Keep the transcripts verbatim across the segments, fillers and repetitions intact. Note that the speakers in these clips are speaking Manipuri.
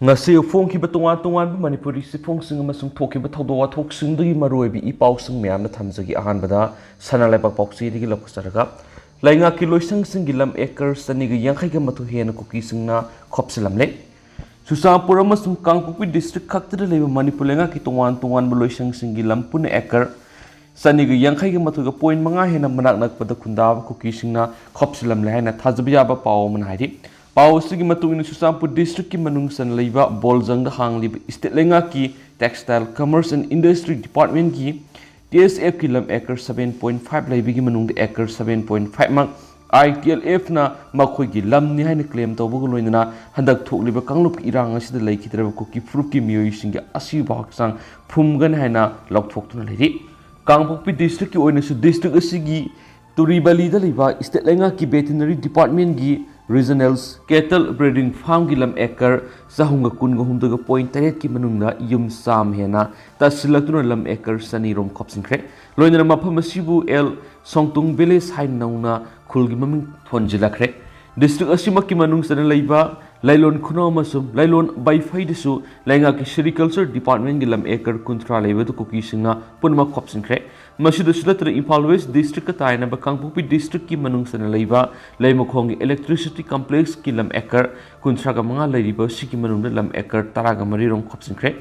ꯉꯁꯤ ꯐꯣꯡꯈꯤꯕ ꯇꯣꯉꯥꯟ ꯇꯣꯉꯥꯟꯕ ꯃꯅꯤꯄꯨꯔꯤ ꯆꯦꯐꯣꯡꯁꯤꯡ ꯑꯃꯁꯨꯡ ꯊꯣꯛꯈꯤꯕ ꯊꯧꯗꯣꯛ ꯋꯥꯊꯣꯛꯁꯤꯡꯗꯨꯒꯤ ꯃꯔꯨꯑꯣꯏꯕ ꯏ ꯄꯥꯎꯁꯤꯡ ꯃꯌꯥꯝꯅ ꯊꯝꯖꯒꯦ꯫ ꯑꯍꯥꯟꯕꯗ ꯁꯅꯥ ꯂꯩꯕꯥꯛ ꯄꯥꯎꯆꯦꯗꯒꯤ ꯂꯧꯈꯠꯆꯔꯒ, ꯂꯩꯉꯥꯛꯀꯤ ꯂꯣꯏꯁꯪꯁꯤꯡꯒꯤ ꯂꯝ ꯑꯦꯀꯔ ꯆꯅꯤꯒ ꯌꯥꯡꯈꯩꯒ ꯃꯥꯊꯣꯏ ꯍꯦꯟꯅ ꯀꯨꯀꯤꯁꯤꯡꯅ ꯈꯣꯞꯆꯤꯜꯂꯝꯂꯦ꯫ ꯆꯨꯔꯆꯥꯟꯄꯨꯔ ꯑꯃꯁꯨꯡ ꯀꯥꯡꯄꯣꯛꯄꯤ ꯗꯤꯁꯇ꯭ꯔꯤꯛ ꯈꯛꯇꯗ ꯂꯩꯕ ꯃꯅꯤꯄꯨꯔ ꯂꯩꯉꯥꯛꯀꯤ ꯇꯣꯉꯥꯟ ꯇꯣꯉꯥꯟꯕ ꯂꯣꯏꯁꯪꯁꯤꯡꯒꯤ ꯂꯝ ꯄꯨꯟꯅ ꯑꯦꯀꯔ ꯆꯅꯤꯒ ꯌꯥꯡꯈꯩꯒ ꯃꯥꯊꯣꯏꯒ ꯄꯣꯏꯟ ꯃꯉꯥ ꯍꯦꯟꯅ ꯃꯅꯥꯛ ꯅꯛꯄꯗ ꯈꯨꯟꯗꯥꯕ ꯀꯨꯀꯤꯁꯤꯡꯅ ꯈꯣꯞꯆꯤꯜꯂꯝꯂꯦ ꯍꯥꯏꯅ ꯊꯥꯖꯕ ꯌꯥꯕ ꯄꯥꯎ ꯑꯃꯅ ꯍꯥꯏꯔꯤ꯫ ꯄꯥꯎ ꯑꯁꯤꯒꯤ ꯃꯇꯨꯡ ꯏꯟꯅ, ꯆꯨꯔꯆꯥꯟꯄꯨꯔ ꯗꯤꯁꯇ꯭ꯔꯤꯛꯀꯤ ꯃꯅꯨꯡ ꯆꯟꯅ ꯂꯩꯕ ꯕꯣꯜꯖꯪꯗ ꯍꯥꯡꯂꯤꯕ ꯏꯁꯇꯦꯠ ꯂꯩꯉꯥꯛꯀꯤ Textile, Commerce and Industry Departmentꯀꯤ, ꯇꯤ ꯑꯦꯁ ꯑꯦꯐꯀꯤ ꯂꯝ ꯑꯦꯀꯔ seven point five ꯂꯩꯕꯒꯤ ꯃꯅꯨꯡꯗ ꯑꯦꯀꯔ seven point five ꯃꯛ ꯑꯥꯏ ꯇꯤ ꯑꯦꯜ ꯑꯦꯐꯅ ꯃꯈꯣꯏꯒꯤ ꯂꯝꯅꯤ ꯍꯥꯏꯅ ꯀ꯭ꯂꯦꯝ ꯇꯧꯕꯒ ꯂꯣꯏꯅꯅ ꯍꯟꯗꯛ ꯊꯣꯛꯂꯤꯕ ꯀꯥꯡꯂꯨꯞꯀꯤ ꯏꯔꯥꯡ ꯑꯁꯤꯗ ꯂꯩꯈꯤꯗ꯭ꯔꯕ ꯀꯨꯀꯤ ꯐꯨꯔꯨꯞꯀꯤ ꯃꯤꯑꯣꯏꯁꯤꯡꯒꯤ ꯑꯁꯤꯕ ꯍꯛꯆꯥꯡ ꯐꯨꯝꯒꯅꯤ ꯍꯥꯏꯅ ꯂꯥꯎꯊꯣꯛꯇꯨꯅ ꯂꯩꯔꯤ꯫ ꯀꯥꯡꯄꯣꯛꯄꯤ ꯗꯤꯁꯇ꯭ꯔꯤꯛꯀꯤ ꯑꯣꯏꯅꯁꯨ ꯗꯤꯁꯇ꯭ꯔꯤꯛ ꯑꯁꯤꯒꯤ ꯇꯨꯔꯤꯕꯂꯤꯗ ꯂꯩꯕ ꯏꯁꯇꯦꯠ ꯂꯩꯉꯥꯛꯀꯤ ꯚꯦꯇꯤꯅꯔꯤ ꯗꯤꯄꯥꯔꯠꯃꯦꯟꯒꯤ ꯔꯤꯖꯅꯦꯜ ꯀꯦꯇꯜ ꯕ꯭ꯔꯤꯗꯤꯡ ꯐꯥꯔꯝꯒꯤ ꯂꯝ ꯑꯦꯀꯔ ꯆꯍꯨꯝꯒ ꯀꯨꯟꯒ ꯍꯨꯝꯗꯣꯏꯒ ꯄꯣꯏꯟ ꯇꯔꯦꯠꯀꯤ ꯃꯅꯨꯡꯗ ꯌꯨꯝ ꯆꯥꯝꯃ ꯍꯦꯟꯅ ꯇꯥꯁꯤꯜꯂꯛꯇꯨꯅ ꯂꯝ ꯑꯦꯀꯔ ꯆꯅꯤ ꯔꯣꯝ ꯈꯣꯞꯆꯤꯟꯈ꯭ꯔꯦ꯫ ꯂꯣꯏꯅꯅ ꯃꯐꯝ ꯑꯁꯤꯕꯨ ꯑꯦꯜ ꯁꯣꯡꯇꯨꯡ ꯚꯤꯂꯦꯖ ꯍꯥꯏꯅ ꯅꯧꯅ ꯈꯨꯜꯒꯤ ꯃꯃꯤꯡ ꯊꯣꯟꯖꯤꯜꯂꯛꯈ꯭ꯔꯦ꯫ ꯗꯤꯁꯇ꯭ꯔꯤꯛ ꯑꯁꯤꯃꯛꯀꯤ ꯃꯅꯨꯡ ꯆꯟꯅ ꯂꯩꯕ ꯂꯥꯏꯂꯣꯟ ꯈꯨꯅꯧ ꯑꯃꯁꯨꯡ ꯂꯥꯏꯂꯣꯟ ꯕꯥꯏꯐꯩꯗꯁꯨ ꯂꯩꯉꯥꯛꯀꯤ ꯁꯦꯔꯤꯀꯜꯆꯔ ꯗꯤꯄꯥꯔꯠꯃꯦꯟꯒꯤ ꯂꯝ ꯑꯦꯀꯔ ꯀꯨꯟꯊ꯭ꯔꯥ ꯂꯩꯕꯗꯨ ꯀꯨꯀꯤꯁꯤꯡꯅ ꯄꯨꯝꯅꯃꯛ ꯈꯣꯞꯆꯤꯟꯈ꯭ꯔꯦ꯫ ꯃꯁꯤꯗꯁꯨ ꯅꯠꯇꯅ ꯏꯝꯐꯥꯜ ꯋꯦꯁ ꯗꯤꯁꯇ꯭ꯔꯤꯛꯀ ꯇꯥꯏꯅꯕ ꯀꯥꯡꯄꯣꯛꯄꯤ ꯗꯤꯁꯇ꯭ꯔꯤꯛꯀꯤ ꯃꯅꯨꯡ ꯆꯟꯅ ꯂꯩꯕ ꯂꯩꯃꯈꯣꯡꯒꯤ ꯏꯂꯦꯛꯇ꯭ꯔꯤꯁꯤꯇꯤ ꯀꯝꯄ꯭ꯂꯦꯛꯁꯀꯤ ꯂꯝ ꯑꯦꯀꯔ ꯀꯨꯟꯊ꯭ꯔꯥꯒ ꯃꯉꯥ ꯂꯩꯔꯤꯕ ꯑꯁꯤꯒꯤ ꯃꯅꯨꯡꯗ ꯂꯝ ꯑꯦꯀꯔ ꯇꯔꯥꯒ ꯃꯔꯤ ꯔꯣꯝ ꯈꯣꯞꯆꯤꯟꯈ꯭ꯔꯦ꯫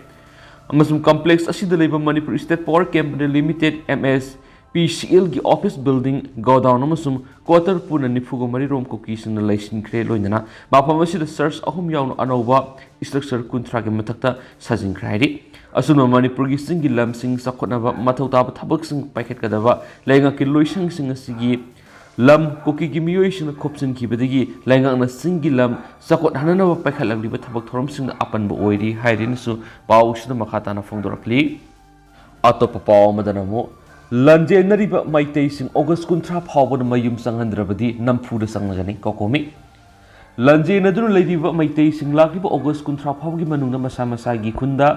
ꯑꯃꯁꯨꯡ ꯀꯝꯄ꯭ꯂꯦꯛꯁ ꯑꯁꯤꯗ ꯂꯩꯕ Manipur state power company limited, M S P ꯁꯤ ꯑꯦꯜꯒꯤ ꯑꯣꯐꯤꯁ ꯕꯤꯜꯗꯤꯡ, ꯒꯣꯗꯥꯎꯟ ꯑꯃꯁꯨꯡ ꯀ꯭ꯋꯥꯇꯔ ꯄꯨꯟꯅ ꯅꯤꯐꯨꯒ ꯃꯔꯤ ꯔꯣꯝ ꯀꯨꯀꯤꯁꯤꯡꯅ ꯂꯩꯁꯤꯟꯈ꯭ꯔꯦ꯫ ꯂꯣꯏꯅꯅ ꯃꯐꯝ ꯑꯁꯤꯗ ꯆꯔꯆ ꯑꯍꯨꯝ ꯌꯥꯎꯅ ꯑꯅꯧꯕ ꯏꯁꯇ꯭ꯔꯛꯆꯔ ꯀꯨꯟꯊ꯭ꯔꯥꯒꯤ ꯃꯊꯛꯇ ꯁꯥꯖꯤꯟꯈ꯭ꯔꯦ ꯍꯥꯏꯔꯤ꯫ ꯑꯁꯨꯝꯅ ꯃꯅꯤꯄꯨꯔꯒꯤ ꯆꯤꯡꯒꯤ ꯂꯝꯁꯤꯡ ꯆꯥꯎꯈꯠꯅꯕ ꯃꯊꯧ ꯇꯥꯕ ꯊꯕꯛꯁꯤꯡ ꯄꯥꯏꯈꯠꯀꯗꯕ ꯂꯩꯉꯥꯛꯀꯤ ꯂꯣꯏꯁꯪꯁꯤꯡ ꯑꯁꯤꯒꯤ ꯂꯝ ꯀꯨꯀꯤꯒꯤ ꯃꯤꯑꯣꯏꯁꯤꯡꯅ ꯈꯣꯞꯆꯤꯟꯈꯤꯕꯗꯒꯤ ꯂꯩꯉꯥꯛꯅ ꯆꯤꯡꯒꯤ ꯂꯝ ꯆꯥꯎꯈꯠꯍꯟꯅꯅꯕ ꯄꯥꯏꯈꯠꯂꯛꯂꯤꯕ ꯊꯕꯛ ꯊꯧꯔꯝꯁꯤꯡꯗ ꯑꯄꯟꯕ ꯑꯣꯏꯔꯤ ꯍꯥꯏꯔꯤꯅꯁꯨ ꯄꯥꯎꯁꯤꯗ ꯃꯈꯥ ꯇꯥꯅ ꯐꯣꯡꯗꯣꯔꯛꯂꯤ꯫ ꯑꯇꯣꯞꯄ ꯄꯥꯎ ꯑꯃꯗꯅ ꯑꯃꯨꯛ, ꯂꯥꯟꯖꯦꯟꯅꯔꯤꯕ ꯃꯩꯇꯩꯁꯤꯡ ꯑꯣꯒꯁ ꯀꯨꯟꯊ꯭ꯔꯥ ꯐꯥꯎꯕꯗ ꯃꯌꯨꯝ ꯆꯪꯍꯟꯗ꯭ꯔꯕꯗꯤ ꯅꯝꯐꯨꯗ ꯆꯪꯂꯒꯅꯤ, ꯀꯣꯀꯣꯃꯤ꯫ ꯂꯥꯟꯖꯦꯟꯅꯗꯨꯅ ꯂꯩꯔꯤꯕ ꯃꯩꯇꯩꯁꯤꯡ ꯂꯥꯛꯂꯤꯕ ꯑꯣꯒꯁ ꯀꯨꯟꯊ꯭ꯔꯥ ꯐꯥꯎꯕꯒꯤ ꯃꯅꯨꯡꯗ ꯃꯁꯥ ꯃꯁꯥꯒꯤ ꯈꯨꯟꯗ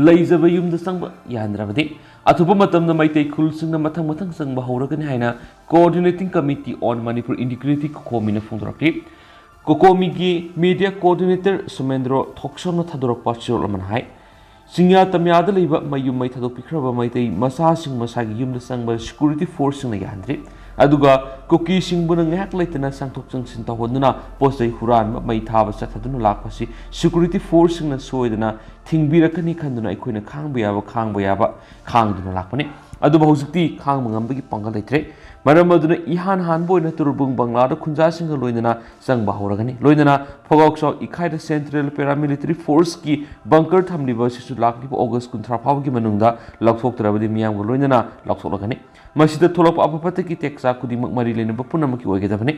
ꯂꯩꯖꯕ ꯌꯨꯝꯗ ꯆꯪꯕ ꯌꯥꯍꯟꯗ꯭ꯔꯕꯗꯤ, ꯑꯊꯨꯕ ꯃꯇꯝꯗ ꯃꯩꯇꯩ ꯈꯨꯜꯁꯤꯡꯅ ꯃꯊꯪ ꯃꯊꯪ ꯆꯪꯕ ꯍꯧꯔꯒꯅꯤ ꯍꯥꯏꯅ Coordinating Committee on Manipur Integrity, ꯀꯣꯀꯣꯃꯤꯅ ꯐꯣꯡꯗꯣꯔꯛꯂꯤ꯫ ꯀꯣꯀꯣꯃꯤꯒꯤ ꯃꯤꯗꯤꯌꯥ ꯀꯣꯑꯣꯔꯗꯤꯅꯦꯇꯔ ꯁꯨꯃꯦꯟꯗ꯭ꯔꯣ ꯊꯣꯛꯁꯝꯅ ꯊꯥꯗꯣꯔꯛꯄ ꯆꯦꯔꯣꯜ ꯑꯃꯅ ꯍꯥꯏ, ꯆꯤꯡꯌꯥ ꯇꯝꯌꯥꯗ ꯂꯩꯕ ꯃꯌꯨꯝ ꯃꯩ ꯊꯥꯗꯣꯛꯄꯤꯈ꯭ꯔꯕ ꯃꯩꯇꯩ ꯃꯆꯥꯁꯤꯡ ꯃꯁꯥꯒꯤ ꯌꯨꯝꯗ ꯆꯪꯕ ꯁꯦꯀ꯭ꯌꯨꯔꯤꯇꯤ ꯐꯣꯔꯁꯁꯤꯡꯅ ꯌꯥꯍꯟꯗ꯭ꯔꯤ꯫ ꯑꯗꯨꯒ ꯀꯨꯀꯤꯁꯤꯡꯕꯨꯅ ꯉꯥꯏꯍꯥꯛ ꯂꯩꯇꯅ ꯆꯪꯊꯣꯛ ꯆꯪꯁꯤꯟ ꯇꯧꯍꯟꯗꯨꯅ ꯄꯣꯠ ꯆꯩ ꯍꯨꯔꯥꯟꯕ, ꯃꯩ ꯊꯥꯕ ꯆꯠꯊꯗꯨꯅ ꯂꯥꯛꯄꯁꯤ ꯁꯦꯀ꯭ꯌꯨꯔꯤꯇꯤ ꯐꯣꯔꯁꯁꯤꯡꯅ ꯁꯣꯏꯗꯅ ꯊꯤꯡꯕꯤꯔꯛꯀꯅꯤ ꯈꯟꯗꯨꯅ ꯑꯩꯈꯣꯏꯅ ꯈꯥꯡꯕ ꯌꯥꯕ, ꯈꯥꯡꯕ ꯌꯥꯕ ꯈꯥꯡꯗꯨꯅ ꯂꯥꯛꯄꯅꯤ꯫ ꯑꯗꯨꯕꯨ ꯍꯧꯖꯤꯛꯇꯤ ꯈꯥꯡꯕ ꯉꯝꯕꯒꯤ ꯄꯥꯡꯒꯜ ꯂꯩꯇ꯭ꯔꯦ꯫ ꯃꯔꯝ ꯑꯗꯨꯅ ꯏꯍꯥꯟ ꯍꯥꯟꯕ ꯑꯣꯏꯅ ꯇꯨꯔꯕꯨꯡ ꯕꯪꯒ꯭ꯂꯥꯗ ꯈꯨꯟꯖꯥꯁꯤꯡꯒ ꯂꯣꯏꯅꯅ ꯆꯪꯕ ꯍꯧꯔꯒꯅꯤ꯫ ꯂꯣꯏꯅꯅ ꯐꯣꯒꯥꯎ ꯆꯥꯎ ꯏꯈꯥꯏꯗ ꯁꯦꯟꯇ꯭ꯔꯦꯜ ꯄꯦꯔꯥꯃꯤꯂꯤꯇꯔꯤ ꯐꯣꯔꯁꯀꯤ ꯕꯪꯀꯔ ꯊꯝꯂꯤꯕ ꯑꯁꯤꯁꯨ ꯂꯥꯛꯂꯤꯕ ꯑꯣꯒꯁ ꯀꯨꯟꯊ꯭ꯔꯥ ꯐꯥꯎꯕꯒꯤ ꯃꯅꯨꯡꯗ ꯂꯧꯊꯣꯛꯇ꯭ꯔꯕꯗꯤ ꯃꯤꯌꯥꯝꯒ ꯂꯣꯏꯅꯅ ꯂꯧꯊꯣꯛꯂꯒꯅꯤ꯫ ꯃꯁꯤꯗ ꯊꯣꯛꯂꯛꯄ ꯑꯐ ꯐꯠꯇꯒꯤ ꯇꯦꯛꯆꯥ ꯈꯨꯗꯤꯡꯃꯛ ꯃꯔꯤ ꯂꯩꯅꯕ ꯄꯨꯝꯅꯃꯛꯀꯤ ꯑꯣꯏꯒꯗꯕꯅꯤ꯫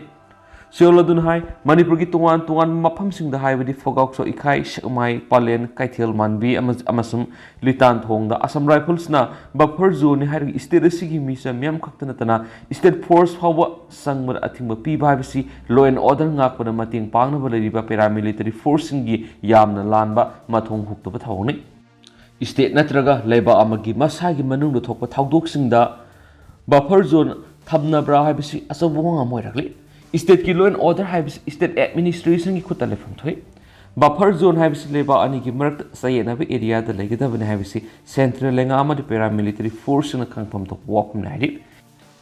ꯆꯦꯔꯣꯜ ꯑꯗꯨꯅ ꯍꯥꯏ, ꯃꯅꯤꯄꯨꯔꯒꯤ ꯇꯣꯉꯥꯟ ꯇꯣꯉꯥꯟꯕ ꯃꯐꯝꯁꯤꯡꯗ ꯍꯥꯏꯕꯗꯤ ꯐꯣꯒꯥꯎ ꯆꯥꯎ ꯏꯈꯥꯏ, ꯁꯦꯛꯃꯥꯏ, ꯄꯂꯦꯟ, ꯀꯩꯊꯦꯜ ꯃꯥꯟꯕꯤ ꯑꯃ-, ꯑꯃꯁꯨꯡ ꯂꯤꯇꯥꯟꯊꯣꯡꯗ ꯑꯁꯥꯝ ꯔꯥꯏꯐꯜꯁꯅ ꯕꯐꯔ ꯖꯣꯟꯅꯤ ꯍꯥꯏꯔꯒ ꯁ꯭ꯇꯦꯠ ꯑꯁꯤꯒꯤ ꯃꯤꯆꯝ ꯃꯤꯌꯥꯝ ꯈꯛꯇ ꯅꯠꯇꯅ ꯁ꯭ꯇꯦꯠ ꯐꯣꯔꯁ ꯐꯥꯎꯕ ꯆꯪꯕꯗ ꯑꯊꯤꯡꯕ ꯄꯤꯕ ꯍꯥꯏꯕꯁꯤ ꯂꯣ ꯑꯦꯟ ꯑꯣꯔꯗꯔ ꯉꯥꯛꯄꯗ ꯃꯇꯦꯡ ꯄꯥꯡꯅꯕ ꯂꯩꯔꯤꯕ ꯄꯦꯔꯥꯃꯤꯂꯤꯇꯔꯤ ꯐꯣꯔꯁꯁꯤꯡꯒꯤ ꯌꯥꯝꯅ ꯂꯥꯟꯕ ꯃꯊꯣꯡ ꯍꯨꯛꯇꯕ ꯊꯧꯑꯣꯡꯅꯤ꯫ ꯁ꯭ꯇꯦꯠ ꯅꯠꯇ꯭ꯔꯒ ꯂꯩꯕꯥꯛ ꯑꯃꯒꯤ ꯃꯁꯥꯒꯤ ꯃꯅꯨꯡꯗ ꯊꯣꯛꯄ ꯊꯧꯗꯣꯛꯁꯤꯡꯗ ꯕꯐꯔ ꯖꯣꯟ ꯊꯝꯅꯕ꯭ꯔꯥ ꯍꯥꯏꯕꯁꯤ ꯑꯆꯧꯕ ꯋꯥꯐꯝ ꯑꯃ ꯑꯣꯏꯔꯛꯂꯤ꯫ ꯁ꯭ꯇꯦꯠꯀꯤ ꯂꯣ ꯑꯦꯟ ꯑꯣꯔꯗꯔ ꯍꯥꯏꯕꯁꯤ ꯁ꯭ꯇꯦꯠ ꯑꯦꯗꯃꯤꯅꯤꯁꯇ꯭ꯔꯦꯁꯟꯒꯤ ꯈꯨꯠꯇ ꯂꯩꯐꯝ ꯊꯣꯛꯏ꯫ ꯕꯐꯔ ꯖꯣꯟ ꯍꯥꯏꯕꯁꯤ ꯂꯩꯕꯥꯛ ꯑꯅꯤꯒꯤ ꯃꯔꯛꯇ ꯆꯌꯦꯠꯅꯕ ꯑꯦꯔꯤꯌꯥꯗ ꯂꯩꯒꯗꯕꯅꯤ ꯍꯥꯏꯕꯁꯤ ꯁꯦꯟꯇ꯭ꯔꯦꯜ ꯂꯩꯉꯥꯛ ꯑꯃꯗꯤ ꯄꯦꯔꯥꯃꯤꯂꯤꯇꯔꯤ ꯐꯣꯔꯁꯁꯤꯡꯅ ꯈꯪꯐꯝ ꯊꯣꯛꯄ ꯋꯥꯐꯝꯅꯤ ꯍꯥꯏꯔꯤ꯫